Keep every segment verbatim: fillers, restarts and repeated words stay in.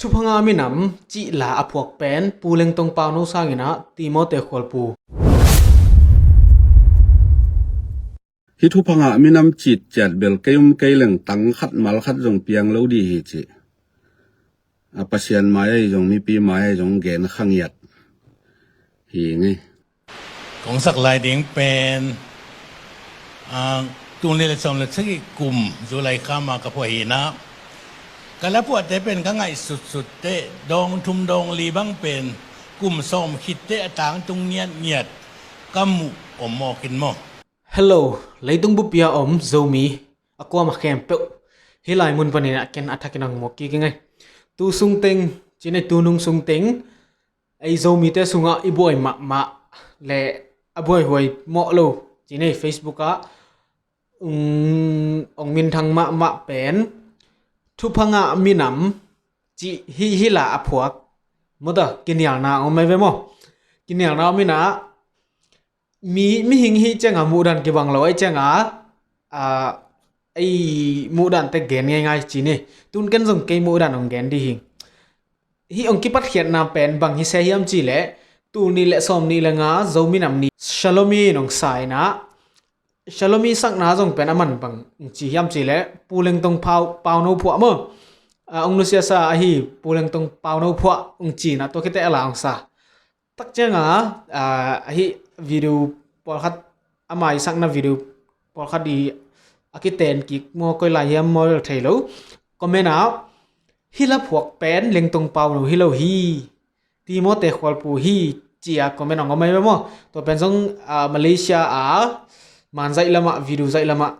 Thupha ngah minam cih la a phuak pen Pu Lengtong Pauno sangin ah Timote Khualpu. Hih thupha ngah minam citciat bel kei um kei leng tang khat mal khat zong piang lo dih hi ci. A Pasian mai ahi zong mipi mai ahi zong gen kha ngiat hi ngei. Kong sak lai ding pen, ah, tul nih le sawm le sagih kum July kha ma ka phuah hi na. Ka la phuahte pen ka ngaihsutsut teh dawng thum dawng li bang pen kum sawm khit teh a tangtung ngiatngiat ka muh om mawk in maw. Hello, leitung bup a om Zomi a kuamah khempeuh hih lai mun panin ah ken a thakin ah hong muak kik ing ei. Tu sungteng, ci ni, tu nung sungteng ei Zomite sungah i buai mahmah le a buaihuai mawh lo, ci ni, Facebook ah, um, hong minthang mahmah pen thupha ngah minam cih hih, hih la a phuak. Maw ta, kinialna om ei ve maw? Kinialna om in ah, mi, mihing hi ciangin muhdan kibang lo ei ciangin, ah, ei muhdante gen ngeingai ci ni. Tun ken zong kei muhdan hong gen dih hi. Hih hong kipatkhiatna pen bang hi se hiam cih leh, tul nih le sawm nih le nga Zo minam ni Shalom in hong sa in ah, Shalom i sakna zong pen a man bang hong ci hiam cih leh, Pu Lengtong Pau, Pauno phuah maw. Ah, hong nusiasa ahi Pu Lengtong Pauno phuah hong ci in ah, tua khit teh a la hong sa. Tak ciangin ah, ah, hih video pawlkhat, ama i sakna video pawlkhat i a kiten kik maw, koi lai hiam maw thei lo. Comment ah, hih la phuak pen Lengtong Pauno hi lo hi, Timote Khualpu hi, ci-a comment hong om ei ve maw. Tua pen zong, ah, Malaysia a man zaih lamah, video zaih lamah,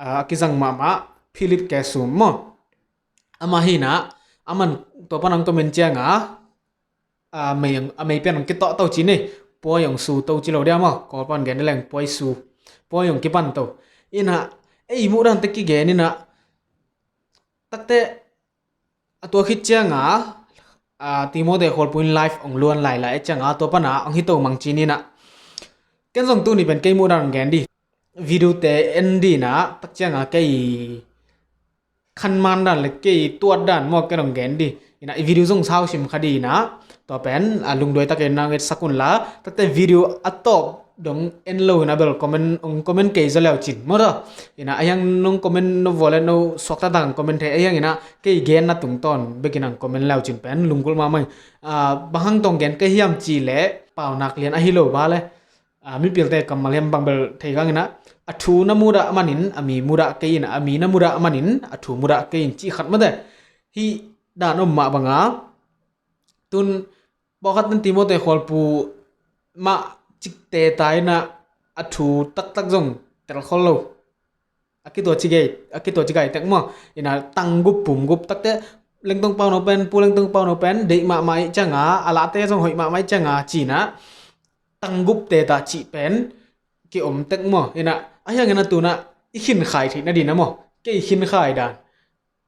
ah, a kizang mahmah Philip Kesum maw. Amah hi in ah, a man tua pan hong comment ciangin ah, a mei, a mei pen hong kitawh to ci ni. Puai hong su to ci lo dia maw, Kawl pan gen leng puai su. Puai hong kipan to. In ah, ei muhdante kigen in ah, tak teh a tua khit ciangin ah, ah, Timote Khualpu in live hong luan lai lai ciangin ah, tua pan ah hong hi to mang ci ni in ah. Ken zong tuni pen kei muhdan hong gen dih. Video te en dih in ah, tak ciangin ah kei khanman dan le kei tuat dan maw, ken hong gen dih. In ah i video zong sau sim kha dih in ah, tua pen, ah, lungduai takin na ngetsak un la, tak teh video a tawp dong en lo in ah bel comment, hong comment kei zaw leu cin maw ta. In ah a hiang nong comment, no vua le no suak taktak hong comment thei a hiang in ah, kei genna tungtawn bekin hong comment leu cin pen lunggulh mahmah hi. Ah, bang hang tawh hong gen ka hiam cih leh, paunak lian ahi lo ba le, ah, mipilte kammal hiam bang bel thei kang in ah, a thu na mudah manin a mi mudah kei in, a mi na mudah manin a thu mudah kei in, cih khat maw te. Hih dan om mah bangin, tun pawlkhat in Timote Khualpu mah cik teta in ah, a thu taktak zong tel khol lo. A kituah ci gai, a kituah ci gai tek maw. In ah tang gup pum gup, tak teh Lengtong Pauno pen, Pu Lengtong Pauno pen deih mahmah ih ciangin, a lahte zong hoih mahmah ih ciangin ci in ah, tang gup teta cih pen ki-om tek maw. In ah a hiang in ah tun ah i khinkhai theih nading in ah maw, kei khinkhai dan,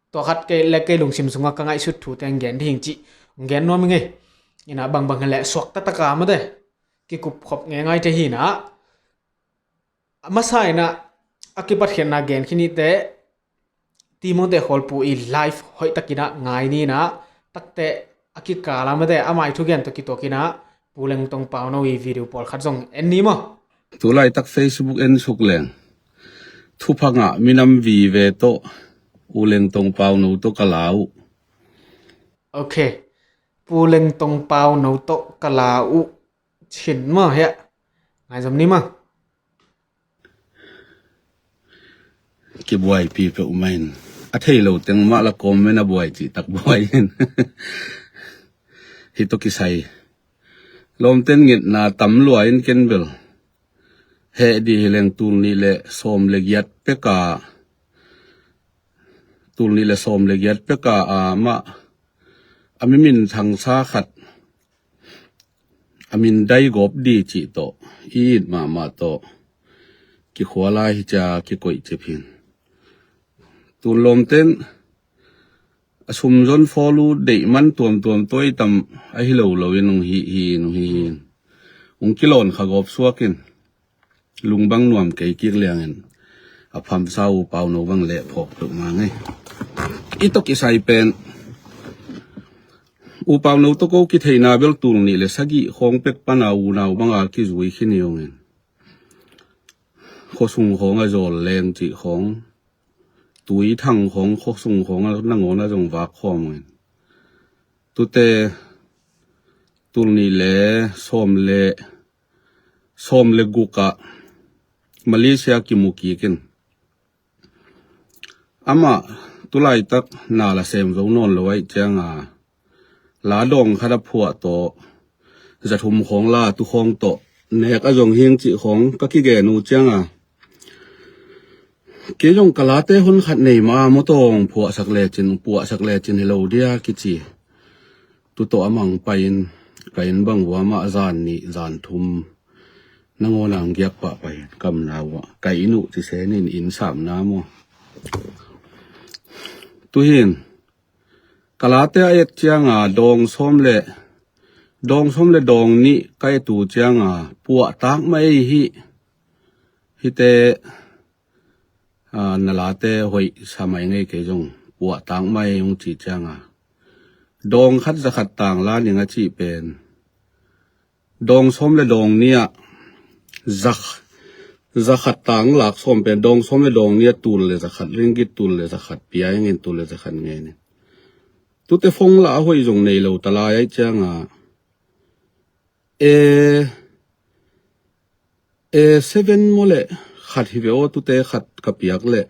tua khat kei le kei lungsim sungah ka ngaihsut thute hong gen dih hing cih hong gen nuam hi ing ei. In ah bangbang hi leh suak taktak a maw te, kikup khop ngeingai thei hi in ah. A masa in ah, a kipatkhiatna gen khin ni teh, Timote Khualpu i live hoih takin ah ngai ni in ah, tak teh a kikal ah maw te, a mai thugen tawh kituak in ah, Pu Lengtong Pauno i video pawlkhat zong en ni maw. Tu laitak Facebook en suk leng, thupha ngah minam vive tawh, U Lengtong Pauno tawh ka la uh. Ok. Pu Lengtong Pauno tawh ka la uh. Cin maw hiah. Ngai zom ni maw. Kibuaipi peuhmah in. A thei lo teng mah la comment a buai cih tak buai in. Hih tawh kisai, lawmten ngetna tam lua in ken bel, heh dih hi leng tul nih le sawm le giat pek a, tul nih le sawm le giat pek a, a mah a mi minthangsa khat a min dai gawp dih cih tawh, i it mahmah tawh, kikhua lai hi cia kikoih cip hin. Tun lawmten a sum zon fawl uh deih man tuamtuam tuai tam ahi lo lo in hong hi hi, hong hi hi. Hong kilawn kha gawp suak in, lung bang nuam kei kik liangin, a phamsa uh Pauno bang leh phawk peuhmah ngei. I tawh kisai pen U Pauno tawh ko kitheihna bel tul nih le sagih khawng pek pana unau banga kizui khin hi ung in. Khuasung khawng a zawl leng cih khawng, Tuithang khawng, khuasung khawng a nangawn a zong vak khawm ung in. Tute tul nih le sawm le, sawm le guk ah Malaysia kimu kik in. Amah tulaitak na la sem zo nawn lo ahih cianga, la dawng khat a phuah tawh, za thum khawng la tu khawng tawh nek a zong hing cih khawng ka kigen uh cianga, kei zong ka late hun khat nei ma mawtawng phuahsak lecin, puahsak lecin hi lo dia kici. Tu tawh amah hong pai in, ka inn bang uh amah zan nih zan thum nangawn a hong giak pah pai in, ka omna uh ah. Ka inn uh ci se ning, inn samna maw. Tuhin ka late a et cianga dawng sawm le, dawng sawm le dawng nih ka et uh cianga puahtak mah ei hi. Hihte, a, na late hoih sa mah i ngei, kei zong puahtak mah ei hong ci cianga, dawng khat za khat tang la ning a cih pen, dawng sawm le dawng nih ah za, za khat tang lak sawm pen, dawng sawm le dawng nih ah tul le za khat, ringgit tul le za khat pia ing in, tul le za khat ngen in. Tute phone lah a hoih zong nei lo ta lai ahih cianga, e, e seven maw le khat hi ve aw, tute khat ka piak leh,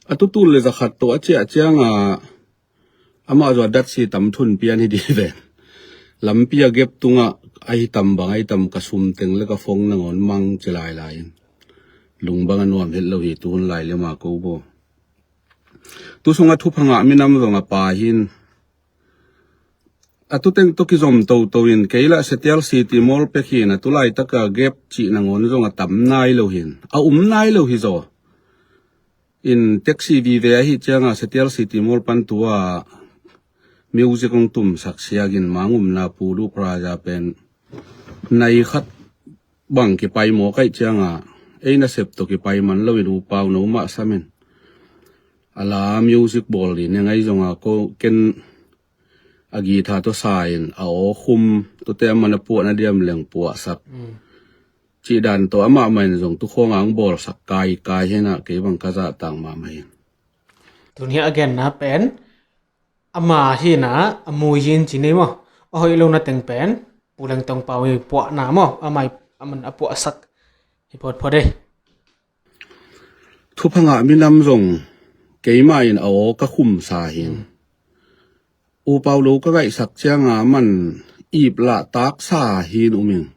a tu tul le za khat tawh a ciah cianga, amah zong a datsi tam thun pian hi dih ve. Lampi a gap tungah ahi tam bang ahi tam, ka sum teng le ka phone nangawn mang ci lailai in. Lung bang a nuam het lo hi tu hun lai le ma ko bo. Tu sungah thupha ngah minam zong a pa hin, a tu teng tawh kizom toto in, kei lah Setial City Mall pek hin, a tu laitaka gap cih nangawn zong a tam nai lo hin, a um nai lo hi zaw. In taxi vive ahih cianga Setial City Mall pan tua music hong tumsak siakin, Mangumna Pulu Plaza pen nai khat bang kipai mawk ahih cianga, ei nasep tawh kipai man loin U Pauno mah samin, a la music bawl ding neng ahi zonga, ko ken a guitar tawh sa in, a aw khum, tute a man a puahna diam leng puahsak. Mm. Cih dan tawh amah mah in zong tu khawng ang bawlsak kaikai hinah, kei bang ka zahtak mahmah hin. Tuni a genna pen ama hinah, a muyin ci ni maw, a hoih lo na teng pen Pu Lengtong Pau i puahna maw, amah i, a man a puahsak hi phawtphawt ei. Thupha ngah minam zong keimah in a aw ka khumsa hin. Mm. U Pauno ka ngaihsak cianga man iplah taksa hin um ing.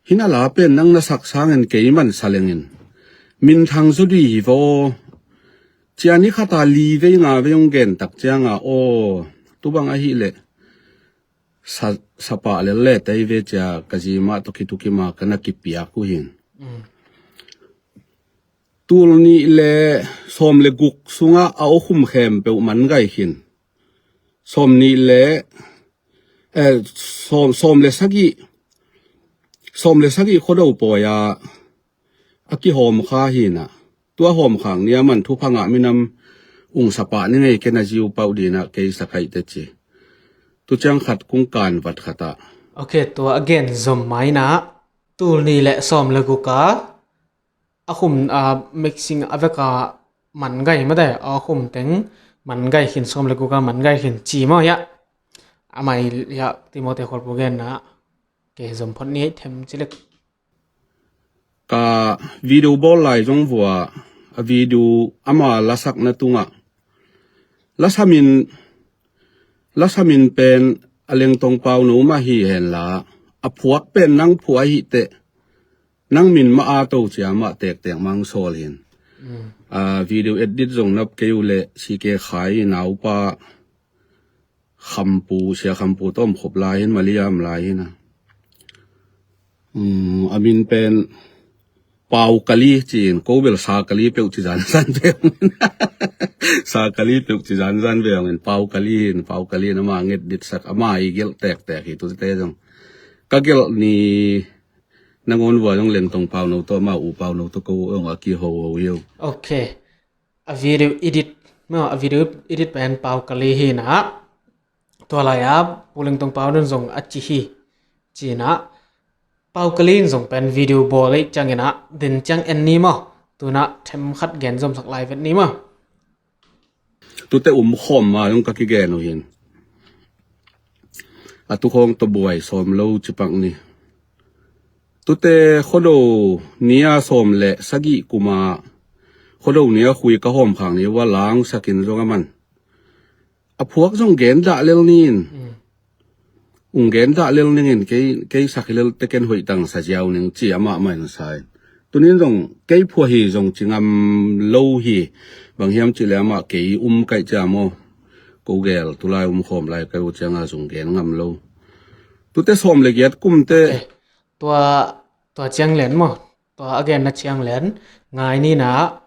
Hih na la pen nang na sak sangin kei man sa lengin, minthang zaw dih hi vaw. Cia ni khata li vei nga vei hong gen tak cianga, aw, tu bang ahih leh sa, sa pah lel le tei ve cia ka zi mah tawh kitukim a ka na kipiak uh hin. Mm. Tul nih le sawm le guk sungah a aw khum khempeuh man gai khin. Sawm nih le, eh, sawm, sawm le sagih, sawm le sagih Khuado pawi-a a kihawm kha hinah. Tua hawm khak ni a man thupha ngah minam ungsa pah ni ngei, ken a ziu pauh dinah kei sa kaih teci. Tu ciang khat kung kan vat khatah. Ok, tua a gen zom mainah tul nih le sawm le guka a khum, a, mixing a veka man gai mate, a khum teng man gai khin, sawm le guka man gai khin ci maw hiah. Amah hiah Timothy Khualpu genna ke zom phot ni them ci lek. Ka video bawl lai zong vua, a video ama lasakna tungah, lasamin, lasamin pen a Lengtong Pauno mah hi henla, a phuak pen nang phuak ahih teh, nang min mah a to cia mah tektek mang sawl hin. Mm. A video edit zong nap kei uh leh C K Khai naupa Khampu, Sia Khampu tawh om khop lai hin, Maliam lai hin a. Um, a min pen Pau Kali ci-in, ko bel Sa Kali peuh ci zanzan ve ung in. Sa Kali peuh ci zanzan ve ung in, Pau Kali hin, Pau Kali in ama nget ditsak, ama i gelh tektek hi tute zong. Ka gelh ni nangawn vua zong Lengtong Pauno tawh, ama U Pauno tawh ko zong a kihoho hi uh. Ok. A video edit, maw, a video edit pen Pau Kali hinah. Tua lai-ah Pu Lengtong Pau nun zong a ci hi. Cinah Pau Kali in zong pen video bawl ei cianginah din ciang en ni maw? Tunah themkhat gen zomsak lai vet ni maw? Tute um khawm ma zong ka kigen uh hin. A tukhawng tawh buai sawm lo cipak ni. Tute Khuado ni-a sawm le sagih kuma Khuado ni-a khui ka hawm khak ni ua langsakin zong a man. A phuak zong gen dah lel nin. Mm. Ung gen dah lel ningin kei, kei sak hi lel teken hoih tang sa ziau ning ci amah mah in sa in. Tunin zong kei phuah hi zong ci ngam lo hi. Bang hiam cih le amah kei um kaih cia maw? Ko gel tulai um khawm lai kai uh cianga zong gen ngam lo. Tute sawm le giat kumte. Okay. Tua, tua ciang len maw? Tua a genna ciang len ngai ninah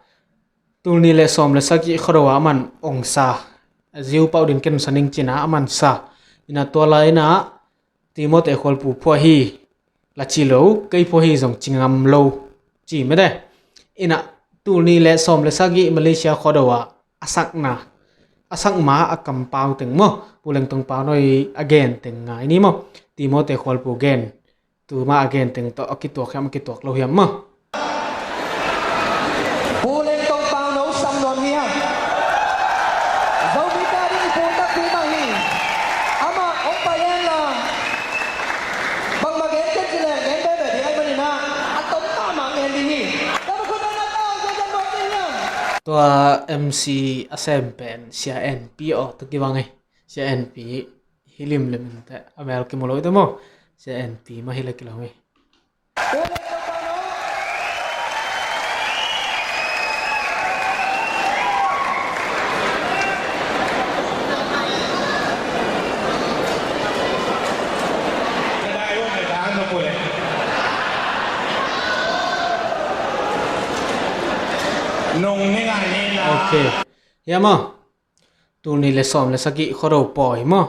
tul nih le sawm le sagih Khuado ah a man ong sa. A ziu pauh din ken sa ning cinah a man sa. Inah tua lai inah Timote Khualpu phuah hi la ci lo, kei phuah hi zong ci ngam lo ci mede. Inah tul nih le sawm le sagih Malaysia Khuado ah a sakna, a sak ma a kampau teng maw? Pu Lengtong Pau noi a gen teng ngai ni maw? Timote Khualpu gen. Tuma a gen teng tawh a kituak hiam a kituak lo hiam maw? Pu Lengtong Pau no sam nawn ni hiam? Zomite ading i pu takpi mah hi. Amah hong pai hen la, bangmah gen kei ci leng gen bebe ding ahih maninah a tom mahmah gen ding hi. Tua khut na ta gen gen mawk ding hiam? Tua M C a sem pen Sia N P aw tawh kibang hi. Sia N P hi limlim in teh a mel kimu lo hi teh maw? Sia N P mah hi le kilawm hi. Ok. Hiam maw? Tul nih le sawm le sagih Khuado pawi maw?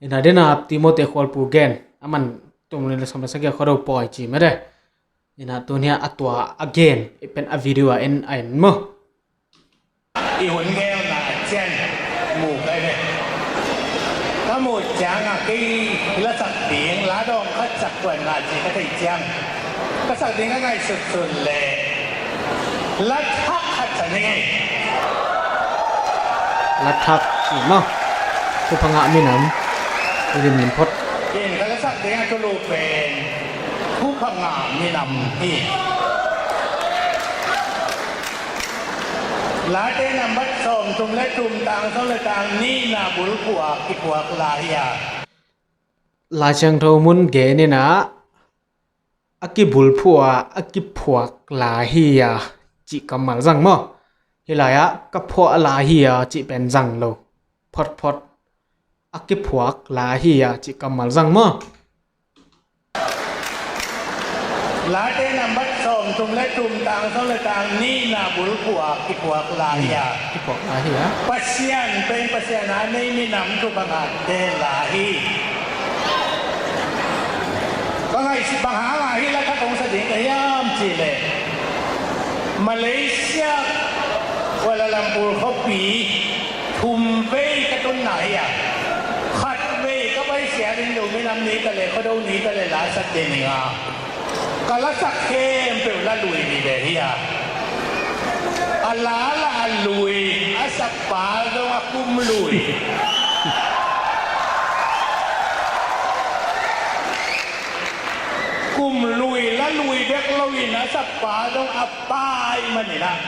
Inah dena Timote Khualpu gen a man tul nih le sawm le sagih Khuado pawi ci mede. Inah tunia a tua a gen i pen a video a en a en maw? I hun geelna a cian mu kai ve. Ka muh cianga kei la sak ding la dawng khat sak kuan na ci ka thei ciang. Ka sak ding ka ngaihsutsut le la thak khat sa ning ei. La thak ci maw? Thupha ngah minam. Limlim phot. In ka la sak ding a thulu pen thupha ngah minam hi. Late nambat sawm thum le thum tang sawm le tang nihna bulphuh a kiphuak la hi a. Lai Siangtho mun gen inah a kibulphuh a a kiphuak la hi a cih kammal zang maw? Hi lai-ah ka phuah la hi a cih pen zang lo. Photphot a kiphuak la hi a cih kammal zang maw? Late nambat sawm thum le thum tang sawm le tang nihna bulphuh a kiphuak la hi a. Kiphuak la hi a. Pasian pen Pasian a nei minam thupha ngahte la hi. Ka ngaihsut bang hanga hih la thak hong sa ding ka hiam cihleh Malaysia Kuala Lumpur khuapi thum vei ka tunna hi a, khat vei ka paisia ding lo minam ni ta le Khuado ni ta le la sak ding ning a, ka la sak khempeuh la lui ni ve hi a. A la la a lui a sak pa zong a kum lui. Kum lui la lui bek loin a sak pa zong a pai maninah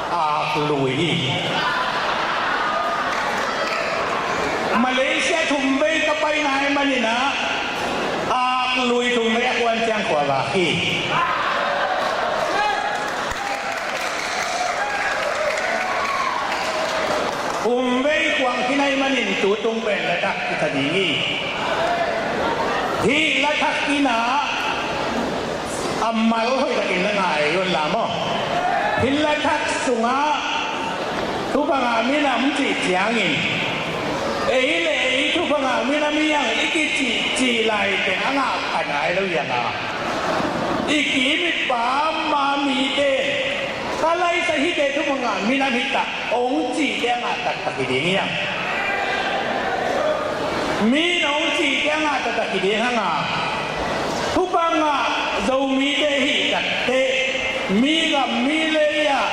ak lui hi. Malaysia thum vei ka pai nai maninah ak lui thum vei a kuan ciang khua vak hi. Kum vei kuang khin ahih manin tu tung pen la thak kisa ding hi. Hih la thak inah a mal hoih takin na ngai un la maw? Hih la thak sungah thupha ngah minam cih ciangin ei le ei thupha ngah minam hi hang i kicihcih lai teng a ngah pha nai lo hi hang a, i kim i pam ma mite ka laisa hite thupha ngah minam hi ta hong cihte a ngah taktak hi ding hi hang. Mi nong cih ciangah taktak hi ding hanga, thupha ngah Zomite hih takteh, mi gam mi lei ah,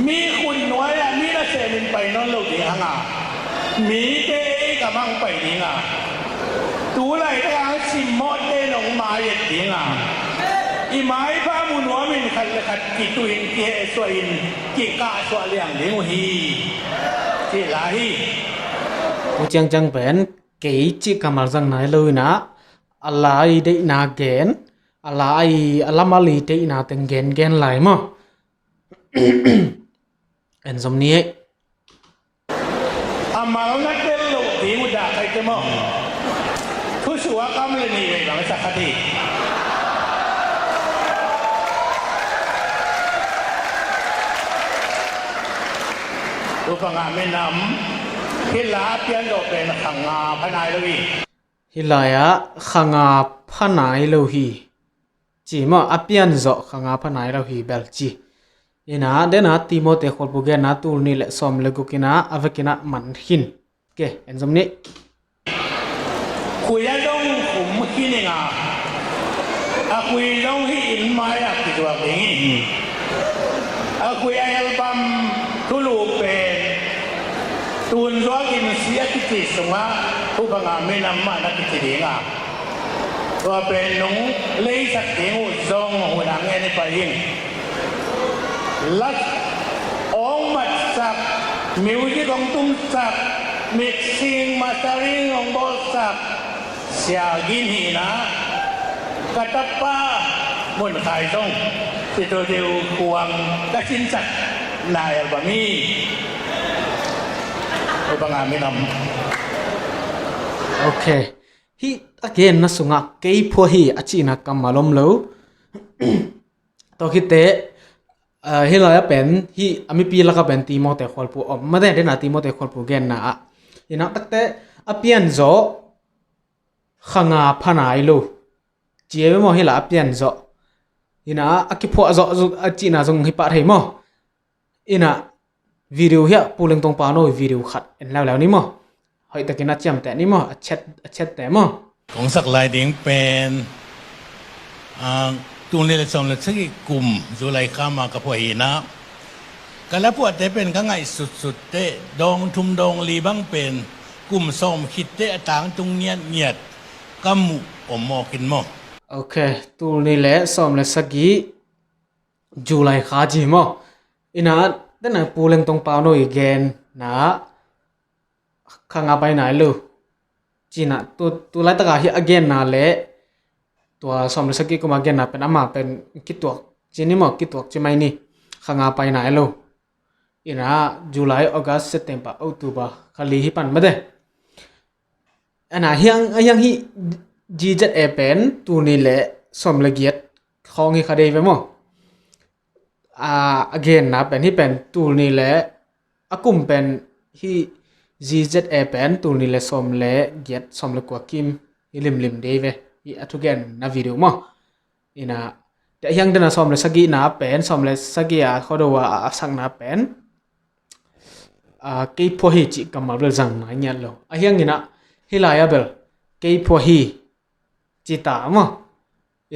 mi khun nuai ah, mi nasem in pai nawn lo ding hanga, mite ei kam ah pai dinga, tu laitak a simmawhte nong mai et dinga, i maipha mu nuamin khat le khat kituhin kihehsuahin kikahsuah liang ding uh hi, cih lai hi. U Ciangciang pen kei cih kammal zang nai lo inah, a lai deihna gen, a lai a lamal i deihna teng gen gen lai maw? En zom ni ei. A mal na tel loh ding uh dah khaite maw? Thusuak a kam le nih vei bang sa khat hi. Thupha ngah minam, hih la a pian zawh pen kha nga pha nai lo hi. Hih lai-ah kha nga pha nai lo hi, ci maw? A pian zawh kha nga pha nai lo hi bel ci. Inah dena Timote khualpu genna tul nih le sawm le guk inah a vekinah man khin. Ke, en zom ni. Khui a dong khum khin inga, a khui dong hih inn mai-ah kizuak ding hi. A khui a helbam thulu pen tun zuakin si a kici sungah thupha ngah minam mah na kici dinga, tua pen nong leisak ding uh zong hun a ngen i pai ing. Lak hong matsak, music hong tumsak, mixing, mastering hong bawlsak Sia Gin hi inah, ka tapa Mun Khai zong studio khuang ka sinsak na album hi. Thupha ngah minam. Ok. Hih a genna sungah kei phua hi a cihna kammal om lo. Tua khit teh, ah, hih lai-ah pen hih a mipi lakah pen Timote khualpu om mate, dena Timote khualpu genna ah. Inah takteh a pian zawh kha nga pha nai lo. Ci ve maw, hih la a pian zawh. Inah a kiphuah zawh a cihna zong hi pah thei maw? Inah video hiah Pu Leng Tong Pau no video khat en leuleu ni maw? Hoihtakin a ciamteh ni maw? A chet, a chet te maw? Kong sak lai ding pen, ah, tul nih le sawm le sagih kum July kha ma ka phuah hi inah, ka la phuahte pen ka ngaihsutsut teh dawng thum dawng li bang pen kum sawm khit teh a tangtung ngiatngiat ka muh om mawk in maw? Ok, tul nih le sawm le sagih July kha ci maw? Inah dena Pu Leng Tong Pau no i genna kha nga pai nai lo cihna, tu, tu laitaka hih a genna le tua sawm le sagih kuma genna pen ama pen kituak ci ni maw, kituak ci mai ni. Kha nga pai nai lo. Inah July, August, September, October kha li hi pan mate. Ana hiang, hiang hih G Z A pen tul nih le sawm le giat khawng hi kha dei ve maw? A, a genna pen hih pen tul nih le a kum pen hih G Z A pen tul nih le sawm le giat, sawm le kua kim hi limlim dei ve. Hih a thugenna video maw? Inah, tua hiang dena sawm le sagihna pen, sawm le sagih a khuado a, a sakna pen, a, kei phua hi cih kammal bel zang nai ngiat lo. A hiang inah hih lai-ah bel kei phua hi ci ta maw?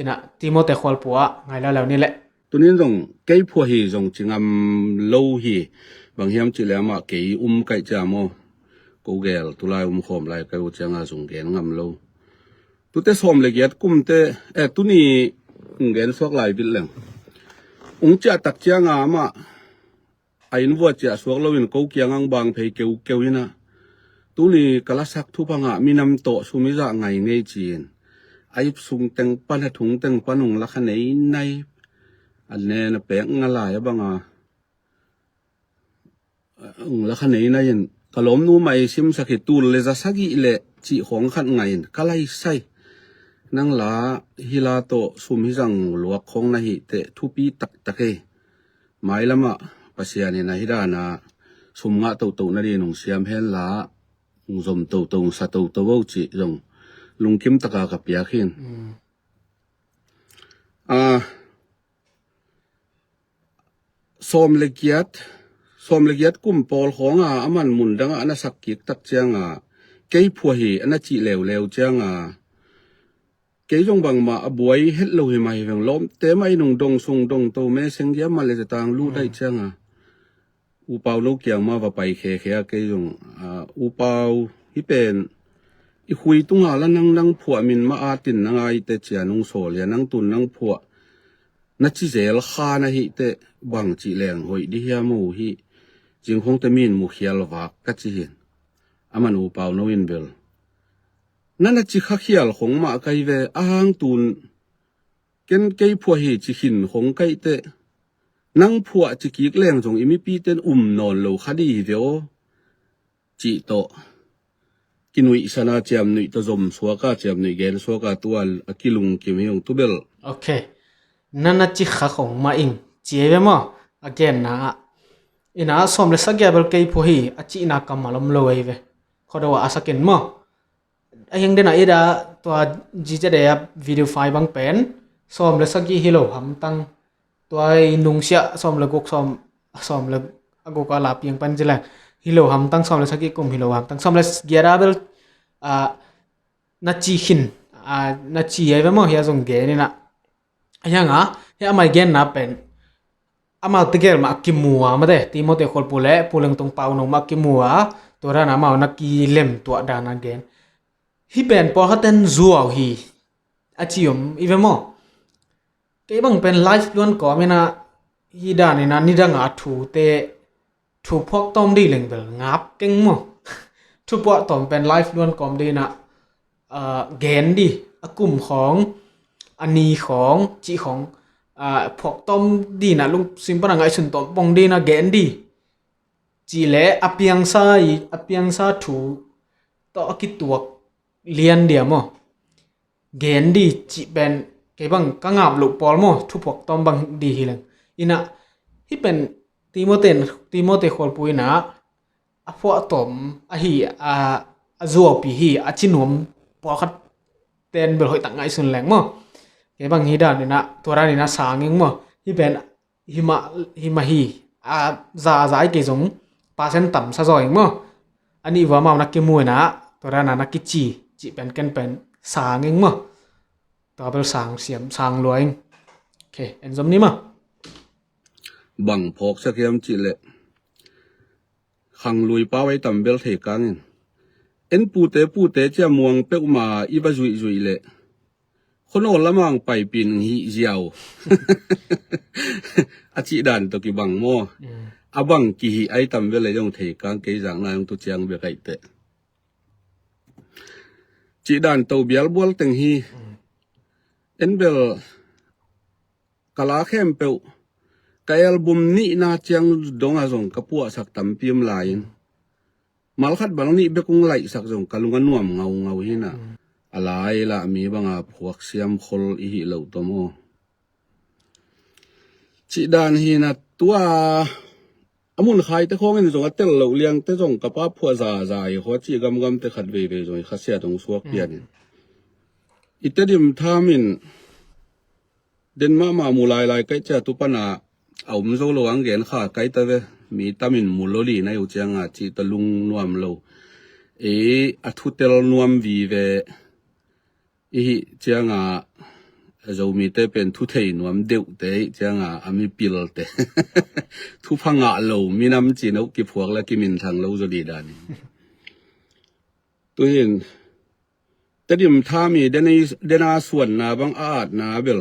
Inah Timote khualpu ah ngai leuleu ni leh. Tunin zong kei phua hi zong ci ngam lo hi. Bang hiam cih leh amah kei um kaih cia maw? Ko gel tulai um khawm lai kai uh cianga zong gen ngam lo. Tute sawm le giat kumte, eh, tuni ung gen suak lai bilh leng. Ung ciah tak cianga amah a inn vua ciah suak loin ko kiangah bang phei keukeu inah, tuni ka lasak thupha ngah minam tawh sum i zah ngai ngei ci-in a ip sung teng pan, a thung teng pan ung lakha nei nai, a nen a pek nga lai a banga ung lakha nei nai in, ka lawmnu mah i simsak hi, tul le za sagih le cih khawng khat ngai in ka laisai. Nang la hih la tawh sum hi zang luak khawng na hih teh thupi taktak ei. Mailamah Pasian in a hi dana sum ngah toto nadin ung siam henla, ung zom toto, ung sa toto o cih zong lungkim taka ka piak hin. Mm. A, sawm le giat, sawm le giat kum pawl khawnga a man mun dangah a na sak kik tak cianga kei phuah hi a na cih leuleu cianga, kei zong bangmah a buai het lo hi mah hi veng, lawmte mah i nung dong sung dong to me seng giam mah le zetang lu daih cianga, U Pau no kiang mah va pai khekhe a kei zong, a, U Pau hi pen i khui tunga la nang nang phuah min mah a tin nang a i te cia nung sawl hia, nang tun nang phuah na ci zel kha na hih teh bang cih leng hoih di hiam uh hi. Zingkhong te min mu khial vak ka ci hin. Aman U Pau no in bel na na ci kha khial khong mah kai ve, a hang tun ken kei phuah hi ci khin khong kaih teh, nang phuah ci kik leng zong i mipi ten um nawn lo kha di hi ve aw. Cih tawh kinuihsana ciamnuih tawh zom suaka ciamnuih gen suaka tua a kilungkim hi ung tubel. Ok. Na na ci kha khong mah ing ci ei ve maw? A genna ah ina sawm le sagia bel kei phuah hi a cihna kammal om lo ei ve. Khodo a a sakin maw? A hiang dena ida tua G Z A a video file bang pen sawm le sagih hi lo hamtang, tua i nungsiah sawm le guk, sawm, sawm le a guk a la piang pan ci leng hi lo hamtang, sawm le sagih kum hi lo hamtang, sawm le giat a bel, a, na ci khin, a, na ci ei ve maw hia zong gen ina. A hianga hi amai genna pen amau tegel mah a kimu a mate, Timote kholpu le Pu Lengtong Pau no mah a kimu a, tua dana amau na kilem tuah dana gen. Hi pen pawlkhat ten zuau hi a ci om i ve maw? Kei bang pen live luan kawm ina hi dan ina nidanga thu te thu phuak tawm di leng bel ngap keng maw? Thu phuak tawm pen live luan kawm di ina, ah, gen di, a kum khawng, a ni khawng, cih khawng, ah, phuak tawm di ina lungsim pana ngaihsun tawm pong di ina gen di. Cih le a piangsa i, a piangsa thu tawh a kituak lian dia maw? Gen di cih pen kei bang ka ngap loh pawl maw, thuphuak tawm bang di hi leng. Ina hi pen Timote, Timote khualpu ina a phuah tawm ahi a, a zuaupi hi a ci nuam pawlkhat ten bel hoih tak ngaihsun leng maw? Kei bang hi dan ina, tua dan ina sang ing maw? Hi pen himah, himah hi a za a za i kei zong pasen tam sa zaw ing maw? A nih vua mau na kimu ina tua dana na kici cih pen ken pen sang ing maw? Tua bel sang siam sang lua ing. Ok, en zom ni maw? Bang phawk sak hiam cih leh khanglui pau ei tam bel thei kangin en pute pute cia muang peuhma i va zuihzuih leh khuanawl lamang paipin hih ziau a cih dan tawh kibang maw? A bang kihih ai tam bel ei zong thei kang, kei zakna zong tu ciang bek aih teh. Cih dan tawh bialbual teng hi. En bel ka la khempeuh ka album nihna ciang donga zong ka puahsak tampi om lai-in malkhat bang nih bek ung laihsak zong ka lung a nuam ngaungau hina. A lai lah mi banga phuak siam khol i hih loh tawm aw. Cih dan hina tua a mun khaite khawngin zong a tel loh liangte zong ka pa phuah zaza hi khaw cih gamgamte khat veivei zong hi khasiat hong suak pianin i Tedim thamin den mahmah mu lailai kaih cia tu pana a um zo lo ang gen kha kaih ta ve. Mi tamin mu lo li na uh cianga cih ta lung nuam lo. Ei a thutel nuam vive i hih cianga Zomite pen thu thei nuam deuhte i hih cianga a mipilte thupha ngah lo minam cih na uh kiphuak la kiminthang lo zaw di danin. Tuhin Tedim tha mi dena suanna bang a atna bel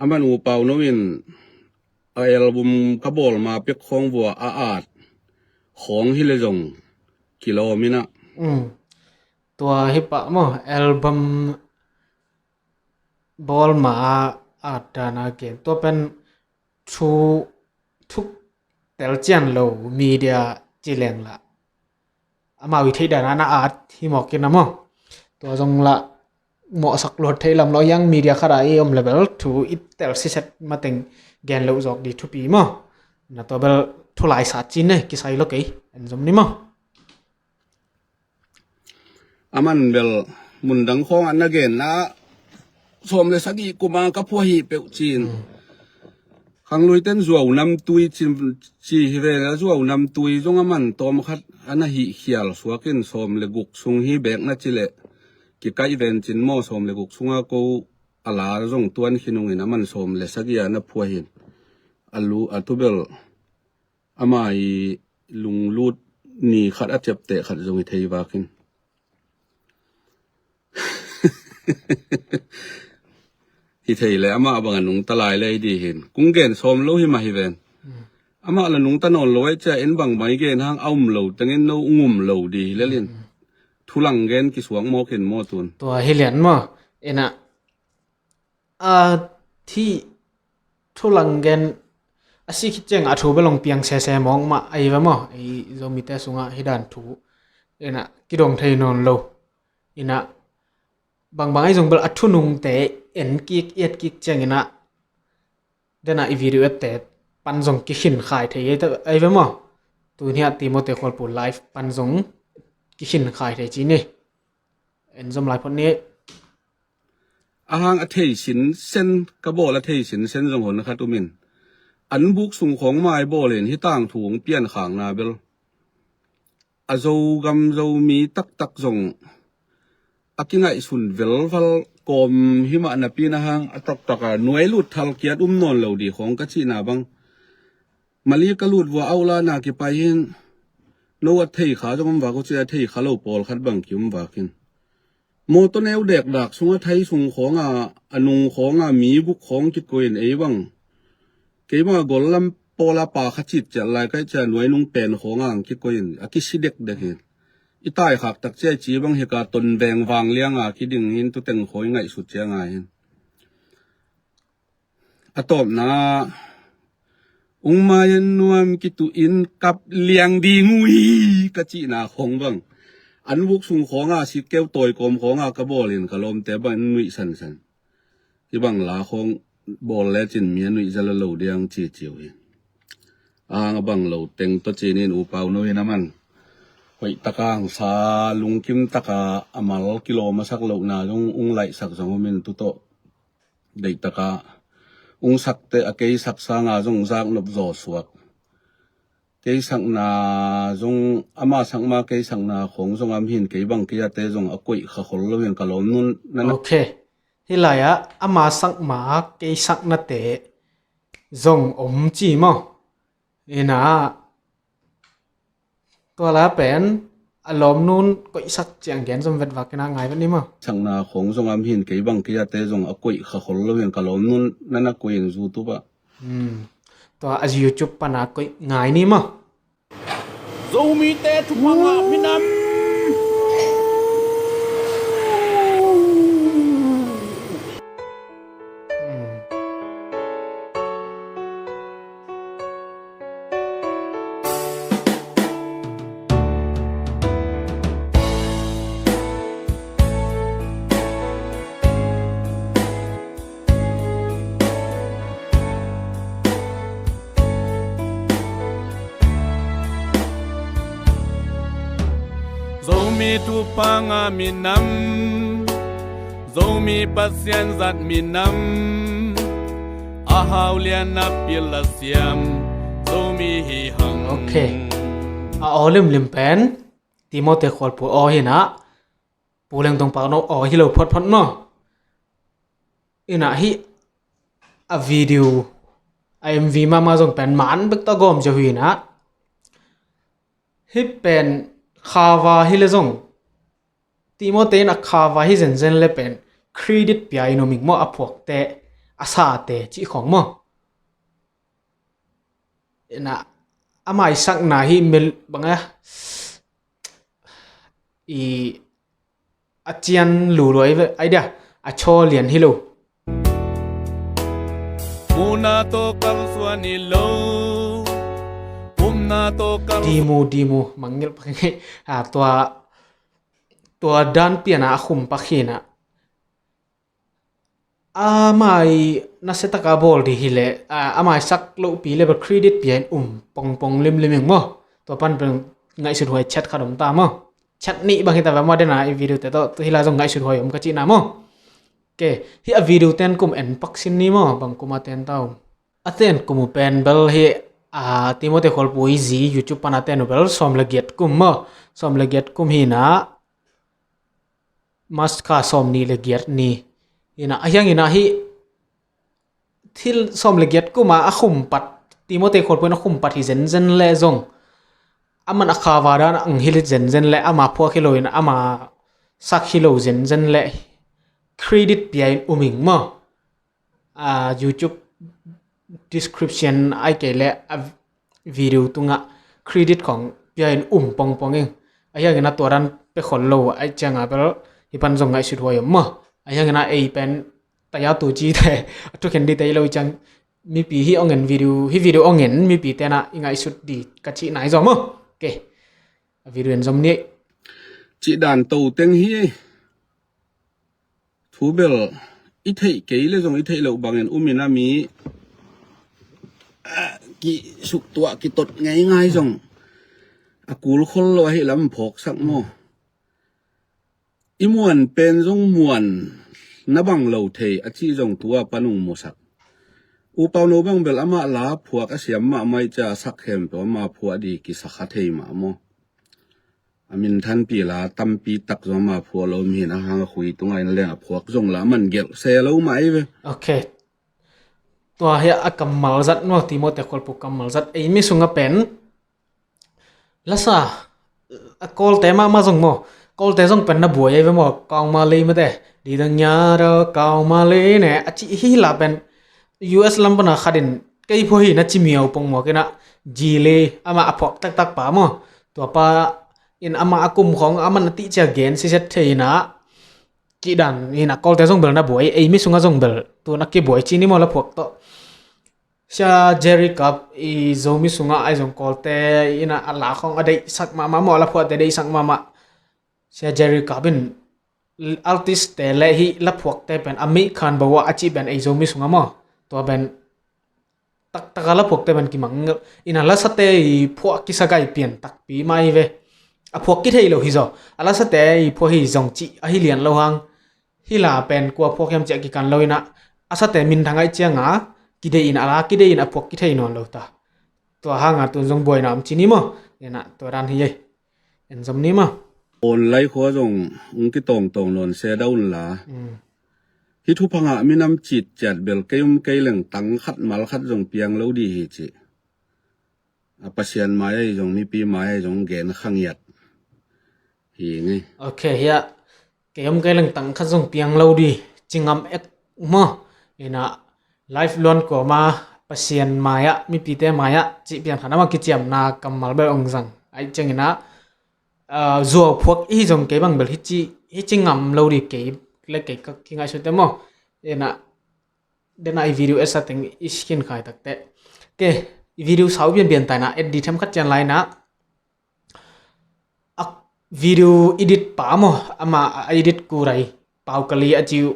aman U Pau no in a album ka bawl ma pek khawng vua a at khawng hi le zong kilawm ina. Tua hi pah maw, album bawl ma a at dana gen tua pen thu thuk tel cian lo media ci leng lah amau i theih dana na at hi mawk in a maw? Tua zong lah mawhsak luat theih lam lo hiang media khata i om level thu i tel siset mateng gen loh zawk di thupi maw? Na tua bel thu laisa cin ne kisai lo kei en zom ni maw? Aman bel mundang khawngah na genna sawm le sagih kuma ka phuah hi peuh cin. Khangluiten zuau namtui ci, ci hi ve, a zuau namtui zong a man tawm khat a na hih khial suakin sawm le guk sung hi bek na ci leh kikaih ven cin maw, sawm le guk sunga ko a la zong tuan khin ungin a man sawm le sagih a na phuah hin a lu a tubel ama i lunglut ni khat a ciapteh khat zong i thei vakin. Hi thei le amah bang a nungta lai le i di hin kung gen sawm lo hi mah hi ven. Amah la nungta nawn lo ai cia en bang mai gen hang a um lo tengin no ung um lo di hi lelin. Thulang gen kisuak mawkin maw tun. Tua hi lian maw. Ena a thi thulang gen a si khit ciang a thu belong piang sese mawk mah a hi ve maw. Ei Zomite sungah hi dan thu ena kidong thei nawn lo. Ina bangbang ahi zong bel a thunungte en kik, i et kik ciang ina dena i video ette pan zong kikhin khai thei ei ta, ei ve maw? Tuni a Timote Khualpu live pan zong kikhin khai thei ci ni. En zom lai phot ni. A hang a thei sinsen, ka bawl a thei sinsen zong hon khat umin. An buk sung khawng mai bawl in hi tangthu hong pian khakna bel a Zogam Zomi taktak zong a kingaihsun velval kawm hi mah napi na hang a taktak a nuai lut thal kiat um nawn lo di khawng ka cihna bang. Mali ka lut vua auh la na kipai hin no a thei kha zong um vak uh ci a thei kha lo pawlkhat bang ki um vakin. Mawtaw neu dekdak sunga thai sung khawnga a nung khawnga mi buk khawng kikoihin ei bang. Keima gollam pawla pa kha citciat lai kaih cia nuai nung pen khawnga ang kikoihin a kisi dekdek hi. I taikhak tak cia i ci bang hika ton veng vang lianga kiding hin tuteng khawi ngaihsut cia ngai hin. A tawpna ungmai an nuam kituh in kap liang ding uh hi ka cihna khawng bang. An buk sung khawnga sitkeu tawi kawm khawnga ka bawlin ka lawmte bang in nuih sansan. Hi bang la khawng bawl lecin mi a nuih zala lo diang ciciu hi. A hang a bang lo teng tawh cinin upau no hin a man hoih taka hangsa lungkim taka a mal kilawm a sak lohna zong ung laihsak zong umin tutawh. Deihtaka ung sakte a kei sak sanga zong zaknop zaw suak. Kei sakna zong ama sakma kei sakna khawng zong am hin kei bang kei ate zong a koih kha khol lo hin ka lawm nun nana. Ok. Hi lai-ah ama sakma kei saknate zong om ci maw? Ina tua la pen a lawmnun koihsak ciang gen zom vet vak kina ngai vet ni maw? Sakna khawng zong am hin kei bang kei ate zong a koih kha khol lo hin ka lawmnun nana koih in zu tup ah. Hmm. Tua a YouTube pana koih ngai ni maw? Zomite thupha ngah minam. Zomi thupha ngah minam, Zomi Pasian zat minam, a hau lian a pil a siam Zomi hi hang. Ok. A aw limlim pen Timote Khualpu aw hinah Pu Lengtong Pak no aw hi lo photphot maw? Inah hih a video a M V mahmah zong pen man bek tawh gawm ziau hi inah hih pen khava hi le zong Timote in a khava hi zenzen le pen credit pia in om ing maw, a phuakte a sate cih khawng maw? Inah a maisakna hi mel bang a i a cian luluai ve ai dia a chaw lian hi lo. Muna tawh kalsuan hi lo. Pumna tawh kal dimu dimu mangngilh pak hi a tua tua dan piana a khum pak hinah a mai nasetaka bawl dih hileh a mai sak lohpi le bel credit pia in um pongpong limlim ing maw? Tua pan pen ngaihsut huai chat khat om ta maw? Chat nih bang hita ve maw dena i video te tawh hila zong ngaihsut huai om ka cihna maw? Ke hi a video ten kum en pak sin ni maw? Bang kuma ten ta um. a ten kum uh pen bel hi, a, Timothy Khualpui zi YouTube pan a ten uh bel sawm le giat kum maw, sawm le giat kum hi na, March kha sawm nih le giat ni hi na, a hiang hi na hi thil sawm le giat kum a, a khumpat, Timothy Khualpui in a khumpat hi zenzen le zong, aman a khava dan ang hi zenzen le, ama phuak hi lo in ama sak hi lo zenzen le credit pia in um ing maw. A, YouTube description ai kei le a video tungah credit khong pia in um pongpong ing. A hiang in a tua dan pe khol lo ai ciang a bel hi pan zong ngaihsut huai om maw. A hiang in a ei pen taya tu ci te a tu khen di te lo ciang mipi hi ong en video, hi video ong en mipi te na i ngaihsut di ka ci nai zaw maw. Ok. A video en zom ni. Cih dan to teng hi. Thu bel i theih kei le zong i theih loh bangin um in a mi, ah, kisuktuah kitot ngeingai zong a kul khol lo ahi lam phawksak maw. I muan pen zong muan na bang lo thei a cih zong tua pan ung musak. U Pauno bang bel amah la phuak a siam mahmah i ca sak khempeuh ama phuah di kisa kha thei mah maw. A minthanpi la tampi tak zong ama phuah lo om hi na hang a khui tungah in leng a phuak zong la man gelh se lo mah i ve. Ok. Tua hi a kammal zat maw, Timothy Khualpui kammal zat ei mi sungah pen lasa a Kawlte mahmah zong maw, Kawlte zong pen na buai ei ve maw, Kaungma lei mate, di dang nya da Kaungma lei ne a cih hi la pen U S lam pana khatin kei phuah hi na ci miau pong maw kei na, ji lei ama a phuak taktak pa maw, tua pa in ama a kum khong aman a tih cia gen siset thei na, cih dan hi na Kawlte zong bel na buai, ei mi sungah zong bel tun a kibuai ci ni maw la phuak tawh. Sia Jerry Kap i Zomi sungah ai zong Kawlte in a la khong a deihsak mahmah maw, a la phuahte deihsak mahmah. Sia Jerry Kap in artist te le hi la phuakte pen a meih khan bo a cih pen ei Zomi sungah maw. Tua pen taktak a la phuakte pen kimang in a lasate i phuah kisa gai pian takpi mai ve. A phuak kithei lo hi zaw. A lasate i phuah hi zong cih ahi lian lo hang. Hi la pen kua phuak hiam ciah kikan lo in a, a sate minthang aih cianga kidei in a la kidei in a phuak kithei nawn lo ta. Tua hanga tun zong buaina om ci ni maw. Ena tua dan hi ei. En zom ni maw. Online khua zong ung kitawngtawng nawn se dah un la. Mm. Hi thupha ngah minam citciat bel kei um kei leng tang khat mal khat zong piang lo dih hi ci. A Pasian mai ahi zong mipi mai ahi zong gen kha ngiat hi ngei. Ok, hiah kei om kei leng tang khat zong piang lo di ci ngam ek maw. Ina live luan kawma Pasian mai-ah mipite mai-ah cih pian khan amah kiciamna kammal bel ong zang. Aih ciangina, ah, zuau phuak ihi zong kei bang bel hici, hici ngam lo di kei le kei ka kingaihsute maw. Ina dena i video et sa teng i khin khai takte. Ok, i video sau pianpian taina et di them khat cian laina. A video edit pa maw, ama a edit kurai Pau Kali a ciu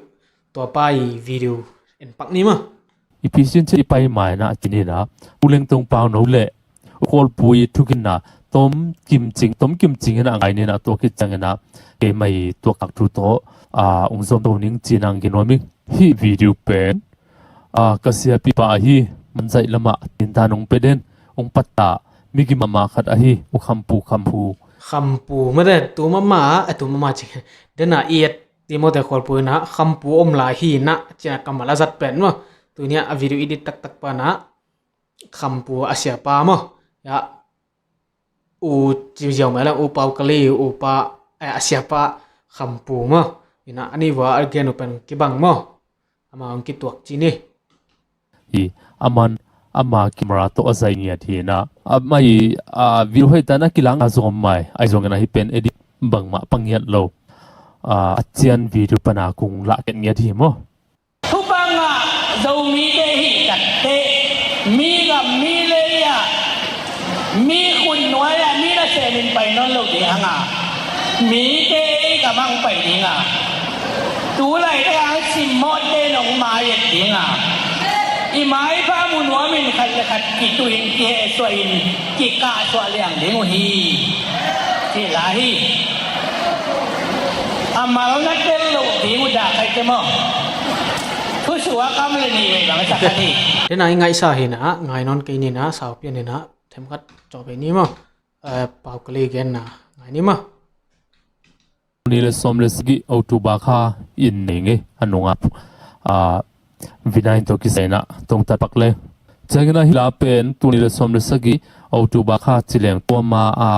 tua pa i video en pak ni maw. I pisin ci i pai maina a cinina, U Lengtong Pauno le U Khualpui thukinna tom kimcing, tom kimcing ina a ngainina tua kiciangina keimai tuaktak thu tawh, a, ung zom to ning cinang kinuaming. Hih video pen, a, ka siapipa ahi, manzaih lamah tinta nong pia den, ong patta, migi mahmah khat ahi, U Khampu, Khampu. Khampu, mate, tu mahmah, a, tu mahmah cih. Dena i et Timothy Khualpui na, Khampu om lai hi na, cina kammal a zat pen maw. Tunia a video edit taktak pana, Khampu a siapa maw. Ya, U Ciu Ziau mai lang, U Pau Kali, U Pa, eh, a siapa Khampu maw. Ina, ani vua a gen uh pen kibang maw. Ama ong kituak ci ni. Hi, aman, ama camera tawh a zai ngiat hi na. Ama hi, a, video hei tan a kilang a zom mai. Ai zongin ahi pen edit bangmah pangiat lo. A, a cian video pana kung lah ket ngiat hi maw. Thupha ngah Zomite hih takteh, mi gam mi lei ah, mi khut nuai ah, mi nasem in pai nawn lo ding hang a, mite ei gam ah hong pai ding a, tu laite hang simmawhte in hong mai et ding a, i maipha mu nuam in khat le khat kituh in kihehsuah in kikahsuah liang ding uh hi, cih lai hi. A mal na tel loh ding uh dah khaite maw. Thusuak a kam le nih vei bang sak a ni. Tena i ngaihsa hi na, ngai nawn kei ni na, saupi a ni na, themkhat cawp ei ni maw. Eh, Pau Kali genna ngai ni maw. Tul nih le sawm le sagih October kha in nei ngei a nungah, ah, Vinai tawh kisai na tungtat pak le. Ciangin ah hih la pen tul nih le sawm le sagih October kha ci leng tua ma a,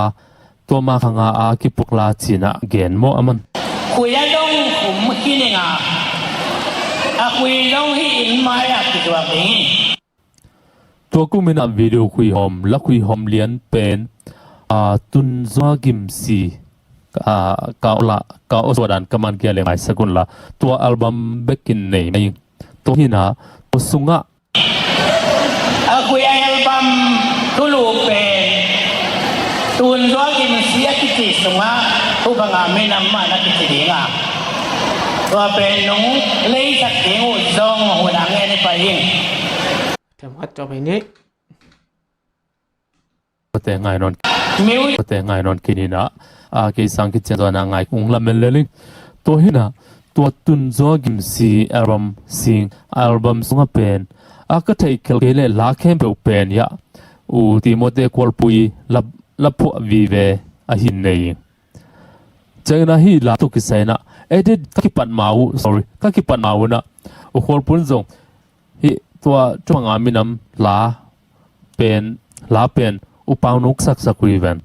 tua ma kha nga a kipuak la ci-in ah gen maw a man. Khui a dong khum khin ing a, a khui dong hih inn mai ah kituak ding hi. Tua kum in ah video khuihawm, la khuihawm lian pen, ah, Tun Zua Gim Si, ah, ka aw la, ka aw suah dan ka man kia le maisak un la, tua album bek in nei mai ing. Tua hi na, tua sungah a khui a album thulu pen Tun Zua Gim Si a kici sungah Thubang a Minam mah na kici ding a, tua pen nong leisak ding uh zong hun a ngen i pai ing. Themkhat cawp ei ni. Tua te ngai nawn, tua te ngai nawn kei ni na, ah, kei sang kician zaw na ngai ung lamen le ling. Tua hi na, tua Tun Zua Gim Si album sing, album sungah pen, a ka theih khelh kei le la khempeuh pen ya U Timote Khualpu i la, la phuah vive a hi nei. Ciangin ah hih la tawh kisai na, edit ka kipat ma uh, sorry, ka kipat ma uh na, U Khualpu in zong hih tua Thubang a Minam la pen, la pen U Pau Nu saksak uh hi ven.